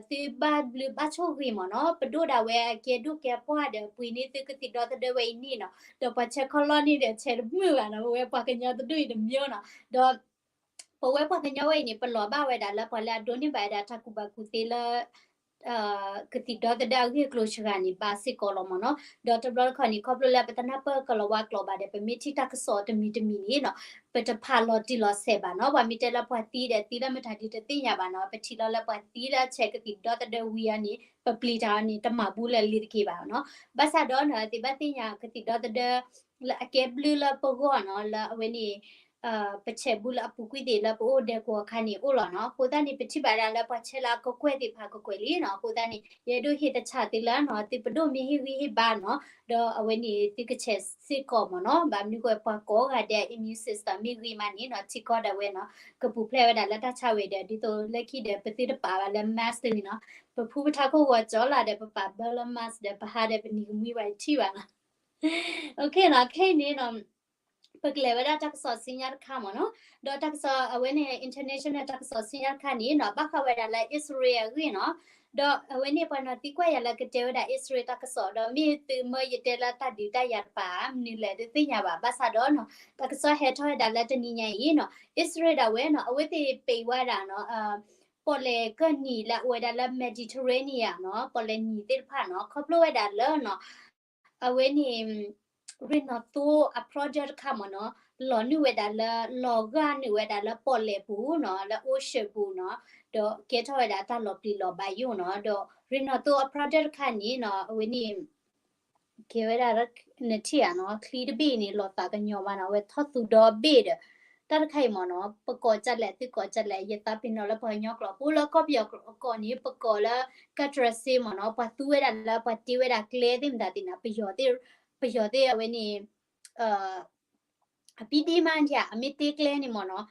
သုဘၣ်ဘျုးဘၣ်ဆိၣ်ဂ့ၤမ့ၢ်နီၤ, ပဒိၣ်ဒၣ်ဝဲအကဲဒိၣ်ကဲပှၢ်ဒီး ပှ့ၤန့ၢ်သုကသံၣ်ဒီသဒၢဝဲအံၤန့ၣ်နီၤ, ဒီးပှၤဆဲးခီလီၢ်န့ၣ်ဒီးဆဲးတမုာ်ဘၣ်နီၤ, ပဝဲပှၤကညီတဒူၣ်အံၤတမံၤနီၤ, ဒီး ပဝဲပှၤကညီဝဲအံၤန့ၣ် ပလီၤဘၣ်ဝဲဒၣ်လၢပှၤလၢအဒိးန့ၢ်ဘၣ်ဝဲဒၣ်တၢ်ကူၣ်ဘၣ်ကူၣ်သ့လၢ ကသံၣ်ဒီသဒၢအဂ့ၢ်အကျိၤစှၤဂၤန့ၣ် ဘၣ်စ့ၢ်ကီးလီၤမ့ၢ်နီၤ, ဒီးတဘျီတခီၣ်န့ၣ် ခီဖျိလၢပတနၢ်ပၢၢ်ကလီၤဝါကျိာ်ဘၣ်ဒီး ပမ့ၢ်ထံၣ်တၢ်ကစီၣ်တမံၤတမံၤန့ၣ်နီၤ, ပတဖးလီၤတံၢ်လီၤဆဲးဘၣ်နီၤ, ပှၤမ့ၢ်တဲလၢပှၤသံဒီးသံလၢမတၤဒ်တသ့ၣ်ညါဘၣ်နီၤ, ပထံၣ်လီၤလၢပှၤသံလၢဆဲးကသံၣ်ဒီသဒၢဝံၤအီၤန့ၣ် ပပျံၤတၢ်အီၤန့ၣ် တမၤဘူးလၢၤလံတက့ၢ်ဘၣ်နီၤ, ဘၣ်ဆၣ်ဒီးနီၤ သ့ၣ်ဘၣ်သ့ၣ်ညါကသံၣ်ဒီသဒၢ လၢအကဲဘျုးလၢပဂီၢ်နီၤ, လၢအဝဲန့ၣ် ပဆဲးဘူးလၢအပူၤကွံာ်သ့ၣ်လၢပအိၣ်ဒဲးကိးအခါန့ၣ်အိၣ်လီၤနီၤ, အဃိသတးန့ၣ် ပထံၣ်ဘၣ်ဒၣ်လၢပှၤဆဲးလၢအကကွဲၢ်သ့ၣ်တဖၣ်ကကွဲၢ်လံနီၤ, အဃိသတးန့ၣ် ယအဲၣ်ဒိးဟ့ၣ်သဆၣ်သုလၢနီၤ, သုပဒိၣ်မ့ၢ်ဟ့ၣ်ဂံၢ်ဟ့ၣ်ဘါနီၤ, ဒီးအဝဲန့ၣ်သုကဆဲးစ့ၢ်ကီးမ့ၢ်နီၤ, ဘၣ်မနုၤဃိပှၤကိးဂၤဒဲး immune system မ့ၢ်ဂ့ၤမးန့ၣ်နီၤ, ထံကီၢ်ဒၣ်ဝဲနီၤ, ကပူၤဖျဲးဝဲဒၣ်လၢတၢ်ဆါဝဲဒီး ဒ်သိးလၢခံဒီး ပသုတပာ်ဘၣ်လၢ mask တဂ့ၤနီၤ, ပဖုပထါခိၣ်ဂီၤကၠီလၢဒီး ပပာ်ဘၢလၢ mask ဒီး ပဟးဒီးပနံၤကမှံဘၣ်ထံၣ်ဘၣ်နီၤ OK နီၤ, ခဲအံၤန့ၣ်နီၤ ပကလဲၤဝဲဒၣ်တၢ်ကစီၣ်ဆူညါတခါမ့ၢ်နီၤ, ဒီးတၢ်ကစီၣ်အဝဲန့ၣ် international တၢ်ကစီၣ်ဆူညါတခါန့ၣ်နီၤ ဘၣ်ဃးဝဲဒၣ်လၢ အံၣ်စရ့လးအဂ့ၢ်နီၤ, ဒီးအဝဲန့ၣ်ပှၤနီၤသံကွၢ်ယၤလၢကတဲဝဲဒၣ်အံၣ်စရ့လးတၢ်ကစီၣ် ဒီးမ့ၢ်သုမၢယတဲလၢတၢ်ဒုးတၢ်ယၤတပၤ မနုၤလဲၣ်တသ့ၣ်ညါဘၣ်, ဘၣ်ဆၣ်ဒီးနီၤ တၢ်ကစီၣ်ဟဲထီၣ်ဝဲဒၣ်လၢတနံၤညါအံၤနီၤ အံၣ်စရ့လးဒၣ်ဝဲနီၤ အဝဲသ့ၣ်ပံးဝဲဒၣ်နီၤ ပီၣ်လဲၣ်ကၢၢ်နံၤလၢအဝဲဒၣ်လၢ Mediterranean နီၤ ပီၣ်လဲၣ်နံၤသ့ၣ်တဖၣ်နီၤ ခီဖျိဝဲဒၣ်လၢနီၤ အဝဲန့ၣ် ရ့ၣ်နီၣ်သိအ project တခါမ့ၢ်နီၤ လီၤနုာ်ဝဲဒၣ်လၢ လီၤဂာ်နုာ်ဝဲဒၣ်လၢပီၣ်လဲၣ်ပူၤနီၤ လၢ ocean ပူၤနီၤ ဒီးကဲထီၣ်ဝဲဒၣ်တၢ်လီၤပျံၤလီၤဘါယိၣ်နီၤ ဒီးရ့ၣ်နီၣ်သိအ project တခါန့ၣ်နီၤ အဝဲန့ၣ် ကဲဝဲဒၣ် နထံၣ်ဧါနီၤ ချံတဘ့ၣ်န့ၣ် လီၤသးကညီၤမးနီၤ အဝဲထီၣ်သူဒီဘ့ၣ်ဒီး တၢ်တခါအံၤမ့ၢ်နီၤ ပကိးကလဲၣ် သုကိးကလဲၣ် ယသးပ့ၤနီၣ်လၢပှၤကညီကျိာ် ပအိၣ်လၢကီၢ်ပယီၤအကီၢ်န့ၣ် ပကိးလၢ ကးတြးစ့မ့ၢ်နီၤ ပှၤသူဝဲဒၣ်လၢပှၤတ့ဝဲဒၣ်ကျဲသ့ၣ်မတၤသ့ၣ်နီၤ ပယီၤသ့ၣ်အဝဲန့ၣ် အပံဒ့မးဒံးဧါ အမ့ၢ်တ့ကျဲန့ၣ်မ့ၢ်နီၤ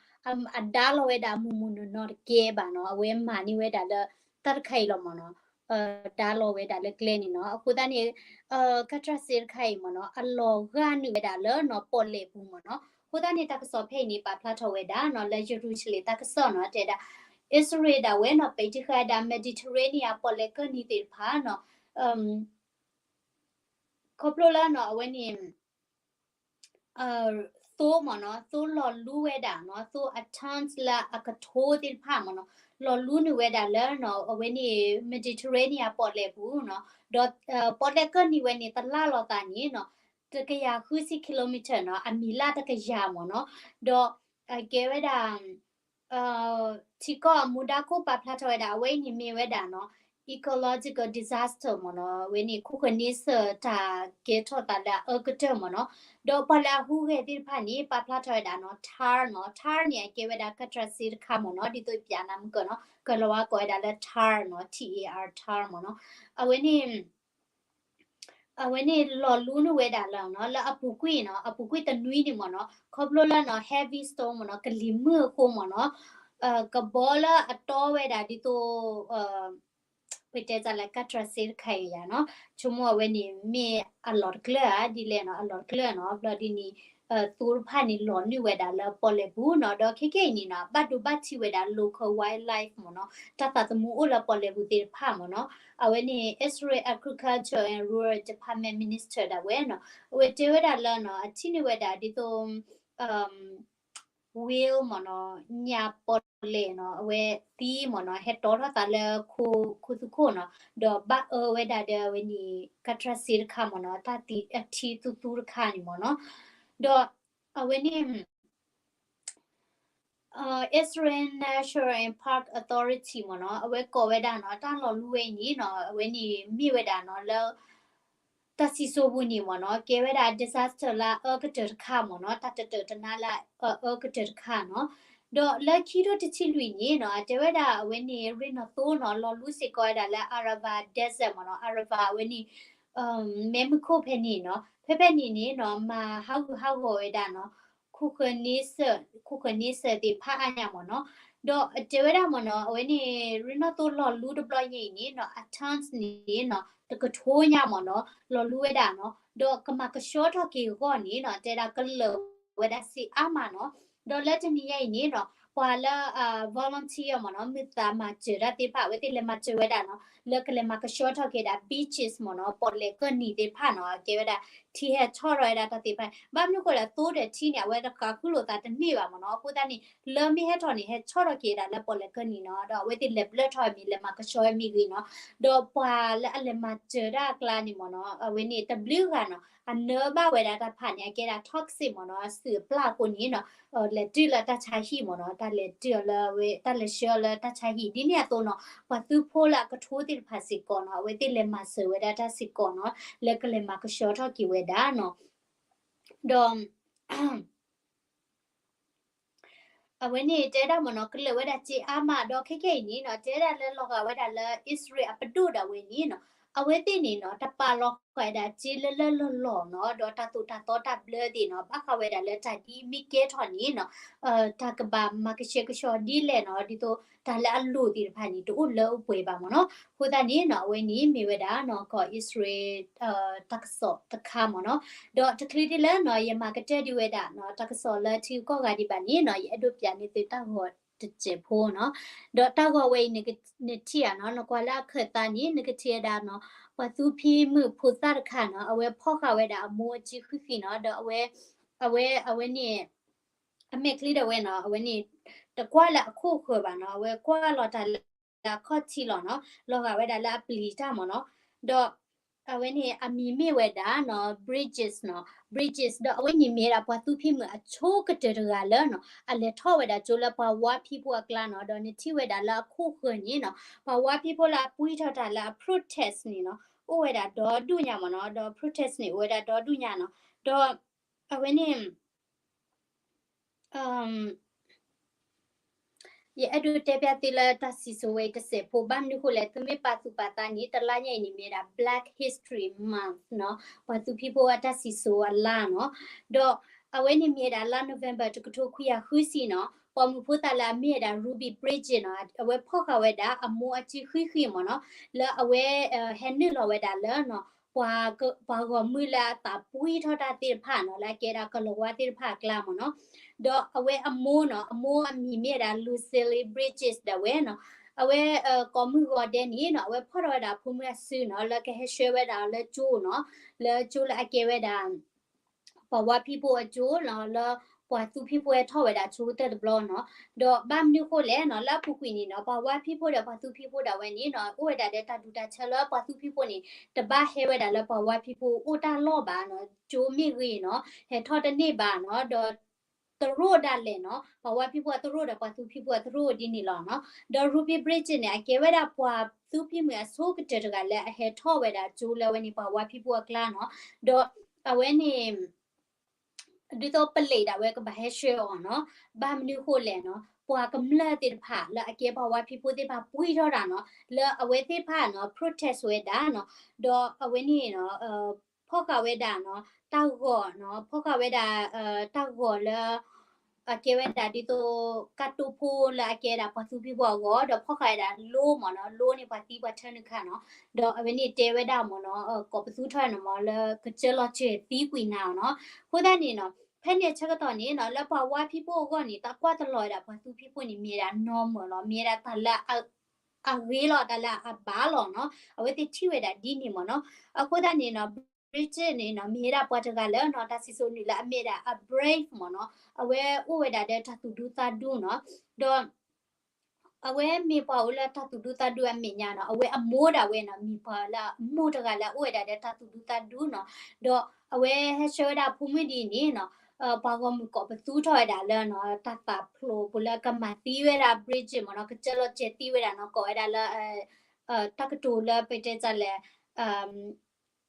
အဒါလီၤဝဲဒၣ်မုၢ်မုၢ်နီၢ်နီၢ်တကဲဘၣ်နီၤ အဝဲမၤန့ၢ်ဝဲဒၣ်လၢ တၢ်တခါအံၤလီၤမ့ၢ်နီၤ ဒါလီၤဝဲဒၣ်လၢကျဲန့ၣ်နီၤ အဃိသတးန့ၣ် ကးတြးစ့တခါအံၤမ့ၢ်နီၤ အလီၤဂာ်နုာ်ဝဲဒၣ်လၢနီၤ ပီၣ်လဲၣ်ပူၤမ့ၢ်နီၤ အဃိသတးန့ၣ် တၢ်ကစီၣ်ဖဲအံၤန့ၣ် ပာ်ဖျါထီၣ်ဝဲဒၣ်နီၤ လၢယရူၤၡလ့ၣ်တၢ်ကစီၣ်နီၤ တဲဒၣ် အံၣ်စရ့လးဒၣ်ဝဲနီၤ ပံးတဃာ်ဒၣ် Mediterranean ပီၣ်လဲၣ်ကၢၢ်နံၤသ့ၣ်တဖၣ်နီၤ ခီဖျိလၢနီၤ အဝဲန့ၣ် သိမ့ၢ်နီၤ သိလီၤလူဝဲဒၣ်နီၤ သိအ tons လၢအကထိသ့ၣ်တဖၣ်မ့ၢ်နီၤ လီၤလူနုာ်ဝဲဒၣ်လၢနီၤ အဝဲန့ၣ် Mediterranean ပီၣ်လဲၣ်ပူၤနီၤ ဒီးပီၣ်လဲၣ်ကၢၢ်နံၤဝဲန့ၣ် တလၢ်လိာ်သးန့ၣ်နီၤ တကယၤဃုဆံ kilometer နီၤ အမံၤလၢ်တကယၤမ့ၢ်နီၤ ဒီးအကဲဝဲဒၣ် ထံကီၢ်အမူဒါခိၣ်ပာ်ဖျါထီၣ်ဝဲဒၣ် အဝဲအံၤန့ၣ်မ့ၢ်ဝဲဒၣ်နီၤ ecological disaster မ့ၢ်နီၤ အဝဲန့ၣ်ခိၣ်ဃၢၤန့ဆၢၣ်တၢ်ကဲထီၣ်သးလၢအအၢကတၢၢ်မ့ၢ်နီၤ ဒီးပှၤလၢအဟူးဂဲၤသ့ၣ်တဖၣ်န့ၣ် ပာ်ဖျါထီၣ်ဝဲဒၣ်နီၤ tar နီၤ tar န့ၣ် အကဲဝဲဒၣ်ကးတြးစ့တခါမ့ၢ်နီၤ ဒ်သိးပျးနၤမုၢ်ကၢၢ်နီၤ ကလၤဝါကိးဝဲဒၣ်လၢ tar နီၤ T A R tar မ့ၢ်နီၤ အဝဲန့ၣ် အဝဲန့ၣ်လီၤလူနုာ်ဝဲဒၣ်လၢနီၤ လၢအပူၤကွံာ်နီၤ အပူၤကွံာ်တနွံန့ၣ်မ့ၢ်နီၤ ခီဖျိလၢနီၤ heavy storm မ့ၢ်နီၤ ကလံၤမုၢ်အဃိမ့ၢ်နီၤ ကဘီလၢအတီဝဲဒၣ်ဒ်သိး ပတဲတၢ်လၢကးတြးစ့တခါအံၤယါနီၤ ဆိကမိၣ်အဝဲန့ၣ် မ့ၢ်အလီၤတကျၢၢ်ဧါ ဒ်လဲၣ်နီၤ အလီၤတကျၢၢ်နီၤ ဘျီဒ်န့ၣ် သိတဖၣ်န့ၣ်လီၤနုာ်ဝဲဒၣ်လၢပီၣ်လဲၣ်ပူၤနီၤ ဒီးခဲကနံၣ်အံၤန့ၣ်နီၤ ဘၣ်ဒိဘၣ်ထံးဝဲဒၣ် local wildlife မ့ၢ်နီၤ တၢ်သးသမူအိၣ်လၢပီၣ်လဲၣ်ပူၤသ့ၣ်တဖၣ်မ့ၢ်နီၤ အဝဲန့ၣ် Israel Agriculture and Rural Department Minister ဒၣ်ဝဲနီၤ အဝဲတဲဝဲဒၣ်လၢနီၤ အထံၣ်န့ၢ်ဝဲဒၣ်ဒ်သိး whale မ့ၢ်နီၤ ညၣ်ပီၣ်လဲၣ်နီၤ အဝဲသံမ့ၢ်နီၤ ဟဲတီထီၣ်သးလၢခိသူခိၣ်နီၤ ဒီးဘၣ်အၢဝဲဒၣ်ဒီးအဝဲန့ၣ် ကးတြးစ့တခါမ့ၢ်နီၤ တၢ်သံအထံသူသူတခါန့ၣ်မ့ၢ်နီၤ ဒီးအဝဲန့ၣ် Israel Nature and Park Authority မ့ၢ်နီၤ အဝဲကိးဝဲဒၣ်နီၤ တၢ်လီၤလူဝဲအံၤန့ၣ်နီၤ အဝဲန့ၣ်မ့ၢ်ဝဲဒၣ်နီၤလၢ တၢ်စံၣ်စိၤပူၤန့ၣ်မ့ၢ်နီၤ ကဲဝဲဒၣ် disaster လၢအအၢကတၢၢ်တခါမ့ၢ်နီၤ တၢ်တတၢၢ်တနါလၢအအၢကတၢၢ်တခါနီၤ ဒီးလၢခံထိတဆံလွံၢ်န့ၣ်နီၤ တဲဝဲဒၣ်အဝဲန့ၣ် ရ့ၣ်နီၣ်သိနီၤ လီၤလူစ့ၢ်ကီးဝဲဒၣ်လၢ Arava Desert မ့ၢ်နီၤ Arava အဝဲန့ၣ် မဲမုၢ်ခိၣ်ဖဲန့ၣ်နီၤ ဖဲဖဲန့ၣ်န့ၣ်နီၤ မၤဟးဂူာ်ဟးဂီၤဝဲဒၣ်နီၤ ခိၣ်ဃၢၤန့ဆၢၣ် ခိၣ်ဃၢၤန့ဆၢၣ်သ့ၣ်တဖၣ်အါညါမ့ၢ်နီၤ ဒီးတဲဝဲဒၣ်မ့ၢ်နီၤ အဝဲန့ၣ် ရ့ၣ်နီၣ်သိလီၤလူတဘျီညါအံၤန့ၣ်နီၤ အ tons န့ၣ်နီၤ တကထိညါမ့ၢ်နီၤ လီၤလူဝဲဒၣ်နီၤ ဒီးကမၤကဆှီထီၣ်က့ၤအဂီၢ်န့ၣ်နီၤ တဲဒၣ်ကလၢာ်ဝဲဒၣ်စ့အါမးနီၤ ဒီးလၢတနံၤညါအံၤန့ၣ်နီၤ ပှၤလၢ volunteer မ့ၢ်နီၤ မုာ်သးမၤစၢၤတၢ်သ့ၣ်တဖၣ် အဝဲသ့ၣ်လဲၤမၤစၢၤဝဲဒၣ်နီၤ လၢကလဲၤမၤကဆှီထီၣ်က့ၤဒၣ် beaches မ့ၢ်နီၤ ပီၣ်လဲၣ်ကၢၢ်နံၤသ့ၣ်တဖၣ်နီၤ ကဲဝဲဒၣ် ထံဟဲဆီၣ်ထီၣ်ဝဲဒၣ်တၢ်သ့ၣ်တဖၣ် ဘၣ်မနုၤအဃိလဲၣ် သိဒီးထံန့ၣ် အဝဲတဃးဃုလိာ်သးတန့ၢ်ဘၣ်မ့ၢ်နီၤ အဃိသတးန့ၣ် လၢမ့ၢ်ဟဲထီၣ်န့ၣ် ဟဲဆီၣ်ထီၣ်က့ၤဒၣ်လၢပီၣ်လဲၣ်ကၢၢ်နံၤနီၤ ဒီးအဝဲသ့ၣ်လဲၤဘျၢထီၣ်မ့ၢ်လဲၤမၤကဆှီဝဲမ့ၢ်ဂ့ၤနီၤ ဒီးပှၤလၢအလဲၤမၤစၢၤတၢ်အကျါန့ၣ်မ့ၢ်နီၤ အဝဲန့ၣ်တဘျုးဂၤနီၤ အနၢဘၣ်ဝဲဒၣ်တၢ်ဖးန့ၣ် အကဲဒၣ် toxic မ့ၢ်နီၤ အစုၣ်အပျၢ်အဃိန့ၣ်နီၤ လဲၤတုၤလၢတၢ်ဆါဟံၣ်မ့ၢ်နီၤ တၢ်လဲၤတုၤအီၤလၢအဝဲ တၢ်လဲၤဆှၢအီၤလၢတၢ်ဆါဟံၣ် ဒ်န့ၣ်အသိးနီၤ ပှၤသုးဖိလၢအကထိသ့ၣ်တဖၣ်စ့ၢ်ကီးနီၤ အဝဲသ့ၣ်လဲၤမၤစၢၤဝဲဒၣ်တၢ်စ့ၢ်ကီးနီၤ လၢကလဲၤမၤကဆှီထီၣ်က့ၤဝဲဒၣ်နီၤ ဒီး အဝဲန့ၣ်တဲဒၣ်မ့ၢ်နီၤ ကလၢာ်ဝဲဒၣ်စ့အါမး ဒီးခဲကနံၣ်အံၤန့ၣ်နီၤ တဲဒၣ်လၢလီၤဂာ်ဝဲဒၣ်လၢ အံၣ်စရ့လးအပဒိၣ်ဒၣ်ဝဲန့ၣ်နီၤ အဝဲသ့ၣ်န့ၣ်နီၤ တပာ်လီၤဃာ်ဝဲဒၣ်စ့လၢလၢလီၢ်လီၢ်နီၤ ဒီးတၢ်သိၣ်တၢ်သီတၢ်ဘျၢသ့ၣ်နီၤ ဘၣ်ဃးဝဲဒၣ်လၢတၢ်ဒ်မ့ၢ်ကဲထီၣ်န့ၣ်နီၤ တၢ်ကဘၣ်မၤကဆှဲကဆှီဒ်လဲၣ်နီၤ ဒ်သိးတၢ်လၢအလိၣ်သ့ၣ်တဖၣ်န့ၣ် တအိၣ်လၢအိၣ်ပှဲၤဘၣ်မ့ၢ်နီၤ အဃိသတးန့ၣ်နီၤ အဝဲန့ၣ်မ့ၢ်ဝဲဒၣ်နီၤ ကီၢ်အံၣ်စရ့လး တၢ်ကစီၣ်တခါမ့ၢ်နီၤ ဒီးတချုးဒ်လၢနီၤ ယမၤကတၢၢ်ဒံးဝဲဒၣ်နီၤ တၢ်ကစီၣ်လၢထံဂုၤကီၢ်ဂၤဒံးဘၣ်န့ၣ်နီၤ ယအဲၣ်ဒိးပျးန့ၢ်သုတၢ်ဂီၤတစဲးဖိနီၤ ဒီးတၢ်ဂီၤဝဲအံၤ နထံၣ်ဧါနီၤ နကွၢ်လၢအခၢၣ်သးန့ၣ် နကထံၣ်ဝဲဒၣ်နီၤ ပှၤသူဖံမုၣ်ဖိသၣ်တခါနီၤ အဝဲဖီၣ်ဃာ်ဝဲဒၣ်အမိၢ်အစုဃံးဃံးနီၤ ဒီးအဝဲ အဝဲ အဝဲန့ၣ် အမဲာ်ချံဒၣ်ဝဲနီၤ အဝဲန့ၣ် တကွၢ်လၢအခိၣ်ဃၢၤဘၣ်နီၤ အဝဲကွၢ်လီၤတၢ်လၢအခီၣ်ထံးလီၤနီၤ လီၤဂာ်ဝဲဒၣ်လၢအပျံၤတၢ်မ့ၢ်နီၤ ဒီး အဝဲန့ၣ်အမံၤမ့ၢ်ဝဲဒၣ်နီၤ Bridget နီၤ Bridget ဒီးအဝဲန့ၣ်မ့ၢ်ဝဲဒၣ်ပှၤသူဖံမုၣ်အဆိကတၢၢ်တဂၤလၢနီၤ အလဲၤထီၣ်ဝဲဒၣ်ကၠိလၢပှၤဝါဖံးဖိအကျါနီၤ ဒီးနထံၣ်ဝဲဒၣ်လၢအခိၣ်ဃၢၤန့ၣ်နီၤ ပှၤဝါဖံးဖိလၢအပှံၢ်ထီၣ်တၢ်လၢအ protest န့ၣ်နီၤ အိၣ်ဝဲဒၣ်ဒီဒူၣ်ညါမ့ၢ်နီၤ ဒီး protest န့ၣ်အိၣ်ဝဲဒၣ်ဒီဒူၣ်ညါနီၤ ဒီး အဝဲန့ၣ် ယအဲၣ်ဒိးတဲပျးသုလၢတၢ်စံၣ်စိၤဝဲအံၤတစဲးဖိ ဘၣ်မနုၤအဃိလဲၣ် သုမ့ၢ်ပာ်သူၣ်ပာ်သးန့ၣ် တလါညါအံၤန့ၣ် မ့ၢ်ဝဲဒၣ် Black History Month နီၤ ပှၤသူဖံးဖိအတၢ်စံၣ်စိၤအလါနီၤ ဒီးအဝဲန့ၣ်မ့ၢ်ဝဲဒၣ်လါ November တကထိခွံကယၤဃုဆံနီၤ ပှၤမုၣ်ဖိသၣ်လၢအမ့ၢ်ဝဲဒၣ် Ruby Bridget နီၤ အဝဲဖီၣ်ဃာ်ဝဲဒၣ်အမိၢ်အစုဃံးဃံးမ့ၢ်နီၤ လၢအဝဲ ဟဲနုာ်လီၤဝဲဒၣ်လၢနီၤ ပှၤဂီၤမုၢ်လၢအသးပှံၢ်ထီၣ်တၢ်သ့ၣ်တဖၣ်နီၤ လၢအကဲဒၣ်ကလၤဝါသ့ၣ်တဖၣ်အကျါမ့ၢ်နီၤ ဒီးအဝဲအမိၢ်နီၤ အမိၢ်အမံၤမ့ၢ်ဝဲဒၣ် Lucille Bridges ဒၣ်ဝဲနီၤ အဝဲ ကိးမုၢ်ဂီၤဒဲးန့ၣ်နီၤ အဝဲဖီၣ်ထီၣ်ဝဲဒၣ်အဖိမုၣ်အစုနီၤ လၢကဟဲဆှၢဝဲဒၣ်လၢကၠိနီၤ လၢကၠိလၢအကဲဝဲဒၣ် ပှၤဝါဖံးဖိအကၠိနီၤ လၢပှၤသူဖံးဖိဟဲထီၣ်ဝဲဒၣ်ဆိကတၢၢ်တဘျီနီၤ. ဒီးဘၣ်မနုၤဃိလဲၣ်နီၤ လၢအပူၤကွံာ်န့ၣ်နီၤ ပှၤဝါဖံးဖိဒီးပှၤသူဖံးဖိဒၣ်ဝဲန့ၣ်နီၤ အိၣ်ဝဲဒၣ်ဒီးတၢ်ဒူတၢ်ဆၢလၢပှၤသူဖံးဖိန့ၣ် တဘၣ်ဟဲဝဲဒၣ်လၢပှၤဝါဖံးဖိအိၣ်တၢ်လီၢ်ဘၣ်နီၤ ကၠိမ့ၢ်ဂ့ၤနီၤ ဟဲထီၣ်တန့ၢ်ဘၣ်နီၤ ဒီး တရိၣ်ဒၣ်လဲာ်နီၤ ပှၤဝါဖံးဖိအတရိၣ်ဒီးပှၤသူဖံးဖိအတရိၣ်ဒ်န့ၣ်လီၤနီၤ. ဒီး Ruby Bridges န့ၣ် အကဲဝဲဒၣ်ပှၤသူဖံးမုၣ်အဆိကတၢၢ်တဂၤလၢအဟဲထီၣ်ဝဲဒၣ်ကၠိလၢအဝဲန့ၣ်ပှၤဝါဖံးဖိအကျါနီၤ. ဒီးအဝဲန့ၣ် ဒ်သိးပလံးဒၣ်ဝဲကဘၣ်ဟဲဆှၢအီၤနီၤ ဘၣ်မနုၤဃိလဲၣ်နီၤ ပှၤကမျၢၢ်သ့ၣ်တဖၣ်လၢအကဲပှၤဝါဖံးဖိသ့ၣ်တဖၣ်ပှံၢ်ထီၣ်တၢ်နီၤ လၢအဝဲသ့ၣ်တဖၣ်နီၤ protest ဝဲဒၣ်နီၤ ဒီးအဝဲန့ၣ်နီၤ ဖီၣ်ဃာ်ဝဲဒၣ်နီၤ တၢ်ဂီၤနီၤ ဖီၣ်ဃာ်ဝဲဒၣ် တၢ်ဂီၤလၢ အကဲဝဲဒၣ်ဒ်သိး ကတိဖိလၢအကဲဒၣ်ပှၤသူဖံးဖိအဂီၢ် ဒီးဖီၣ်ဃာ်ဝဲဒၣ်လိမ့ၢ်နီၤ လိန့ၣ်ပှၤသံပှၤထၢနုာ်ခါနီၤ ဒီးအဝဲန့ၣ်တဲဝဲဒၣ်မ့ၢ်နီၤ ကိးပသူထီၣ်နီၤမ့ၢ်လၢကစၢၢ်လီၤစၢၤသံကွံာ်နၤနီၤ. အဃိသတးန့ၣ်နီၤ ဖဲန့ၣ်အဆၢကတီၢ်န့ၣ်နီၤ လၢပှၤဝါဖံးဖိအဂီၢ်န့ၣ် သးကွၢ်တလီၤဝဲဒၣ်ပှၤသူဖံးဖိန့ၣ် မ့ၢ်ဝဲဒၣ် normal လီၤ မ့ၢ်ဝဲဒၣ်တၢ်လၢ အဂ့ၤလီၤ တၢ်လၢအဘၣ်လီၤနီၤ အဝဲသ့ၣ်ထံၣ်ဝဲဒၣ်ဒ်န့ၣ်မ့ၢ်နီၤ. အဃိသတးန့ၣ်နီၤ Bridget န့ၣ်နီၤ မ့ၢ်ဝဲဒၣ်ပှၤတဂၤလၢနီၤ တၢ်စံၣ်စိၤနုာ်လၢအမ့ၢ်ဒၣ်အ brave မ့ၢ်နီၤ အဝဲအိၣ်ဝဲဒၣ်ဒီးတၢ်သူၣ်ဒူသးဒူနီၤ ဒီး အဝဲမ့ၢ်ပှၤအိၣ်လၢတၢ်သူၣ်ဒူသးဒူအမဲာ်ညါနီၤ အဝဲအမိၢ်ဒၣ်ဝဲနီၤ မ့ၢ်ပှၤလၢအမိၢ်တဂၤလၢအအိၣ်ဝဲဒၣ်ဒီးတၢ်သူၣ်ဒူသးဒူနီၤ ဒီးအဝဲဟဲဆှၢဝဲဒၣ်အဖိမုၣ်ဒ်န့ၣ်နီၤ ပှၤဂီၢ်မုၢ်ကိးပသူထီၣ်ဝဲဒၣ်လၢနီၤ တၢ်သးဖျိးပူၤလၢကမၤသံဝဲဒၣ် Bridget မ့ၢ်နီၤ ကစၢၢ်လီၤစဲၤသံဝဲဒၣ်နီၤ ကိးဝဲဒၣ်လၢ တၢ်ကတိၤလၢပတဲတၢ်လဲၣ်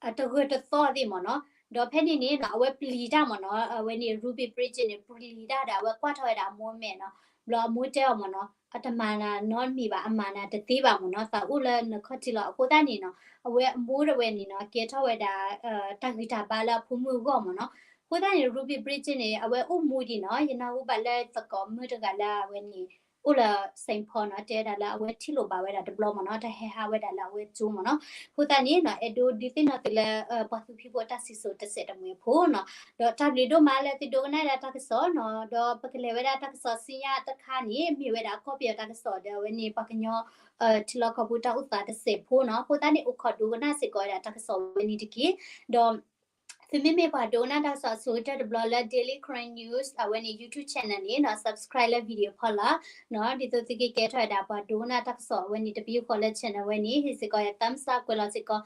အတဂၢၢ်တသီၣ်သ့ၣ်မ့ၢ်နီၤ ဒီးဖဲန့ၣ်န့ၣ်နီၤ အဝဲပျံၤတၢ်မ့ၢ်နီၤ အဝဲန့ၣ် Ruby Bridget န့ၣ် ပျံၤတၢ်ဒီးအဝဲကွၢ်ထီၣ်ဝဲဒၣ်အမိၢ်မဲာ်နီၤ ဘျီအမိၢ်တဲအီၤမ့ၢ်နီၤ အတမၤနၤနီတမံၤဘၣ် အမၤနၤတသ့ဘၣ်မ့ၢ်နီၤ သးအိၣ်လၢနခီၣ်ထံးလီၤ အဃိသတးန့ၣ်နီၤ အဝဲအမိၢ်ဒၣ်ဝဲန့ၣ်နီၤ ကဲထီၣ်ဝဲဒၣ် တၢ်ဂံၢ်တၢ်ဘါလၢအဖိမုၣ်အဂီၢ်မ့ၢ်နီၤ အဃိသတးန့ၣ် Ruby Bridget န့ၣ် အဝဲအိၣ်မူဒံးနီၤ ယနၢ်ဟူဘၣ်လၢသကိးမုၣ်တဂၤလၢအဝဲန့ၣ် အိၣ်လၢ Saint Paul နီၤ တဲဝဲဒၣ်လၢအဝဲထံၣ်လိာ်ဘၣ်ဝဲဒၣ်တဘျီမ့ၢ်နီၤ တၢ်ဟဲဟးဝဲဒၣ်လၢအဝဲကၠိမ့ၢ်နီၤ အဃိသတးန့ၣ်နီၤ အဲၣ်ဒိးဒုးသ့ၣ်နီၣ်သုလၢ ပှၤသူဖံးဖိတၢ်စံၣ်စိၤတစဲးတမှဲၤဖိနီၤ ဒီးတၢ်ဘျုးဒိၣ်မးလၢသုဒိကနၣ်ဒၣ်တၢ်ကစီၣ်နီၤ ဒီးပကလဲၤဝဲဒၣ်တၢ်ကစီၣ်ဆူညါတခါန့ၣ် မ့ၢ်ဝဲဒၣ်ကီၢ်ပယီၤတၢ်ကစီၣ်ဒီးအဝဲန့ၣ် ပှၤကညီ ထံလီၢ်ကီၢ်ပူၤတၢ်အိၣ်သးတစဲးဖိနီၤ အဃိသတးန့ၣ် အိၣ်ခိးဒိကနၣ်စ့ၢ်ကီးဝဲဒၣ်တၢ်ကစီၣ်ဝဲန့ၣ်တက့ၢ် ဒီး သုမ့မ့ၢ်ပှၤဒိကနၣ်တၢ်ကစီၣ်အဆိကတၢၢ်တဘျီလၢ Daily Karen News အဝဲန့ၣ် YouTube channel န့ၣ်နီၤ subscribe လၢ video ဖီလာ်နီၤ ဒ်သိးသုကကဲထီၣ်ဝဲဒၣ်ပှၤဒိကနၣ်တၢ်ကစီၣ်အဝဲန့ၣ်တပယူာ်ဃီလၢ channel ဝဲန့ၣ် ဟ့ၣ်စ့ၢ်ကီးယၤ thumbs up ကွဲးလီၤစ့ၢ်ကီး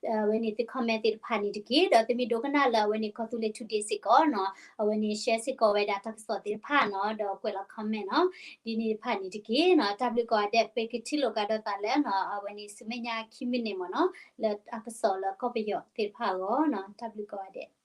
အဝဲန့ၣ်သု comment သ့ၣ်တဖၣ်န့ၣ်တက့ၢ် ဒီးသုမ့ၢ်ဒိကနၣ်လၢအဝဲန့ၣ် ကီၢ်သူလ့ၤ today စ့ၢ်ကီးနီၤ အဝဲန့ၣ် share စ့ၢ်ကီးဝဲဒၣ်တၢ်ကစီၣ်သ့ၣ်တဖၣ်နီၤ ဒီးကွဲးလီၤ comment နီၤ ဒ်န့ၣ်တဖၣ်န့ၣ်တက့ၢ်နီၤ တၢ်ဘျုးကိးဂၤဒဲး ပကထံၣ်လိာ်ကဒီးသးလၢနီၤ အဝဲန့ၣ်ဆူမဲာ်ညါခံမံးနံးမ့ၢ်နီၤ လၢတၢ်ကစီၣ်လၢကီၢ်ပယီၤသ့ၣ်တဖၣ်အဂီၢ်နီၤ တၢ်ဘျုးကိးဂၤဒဲး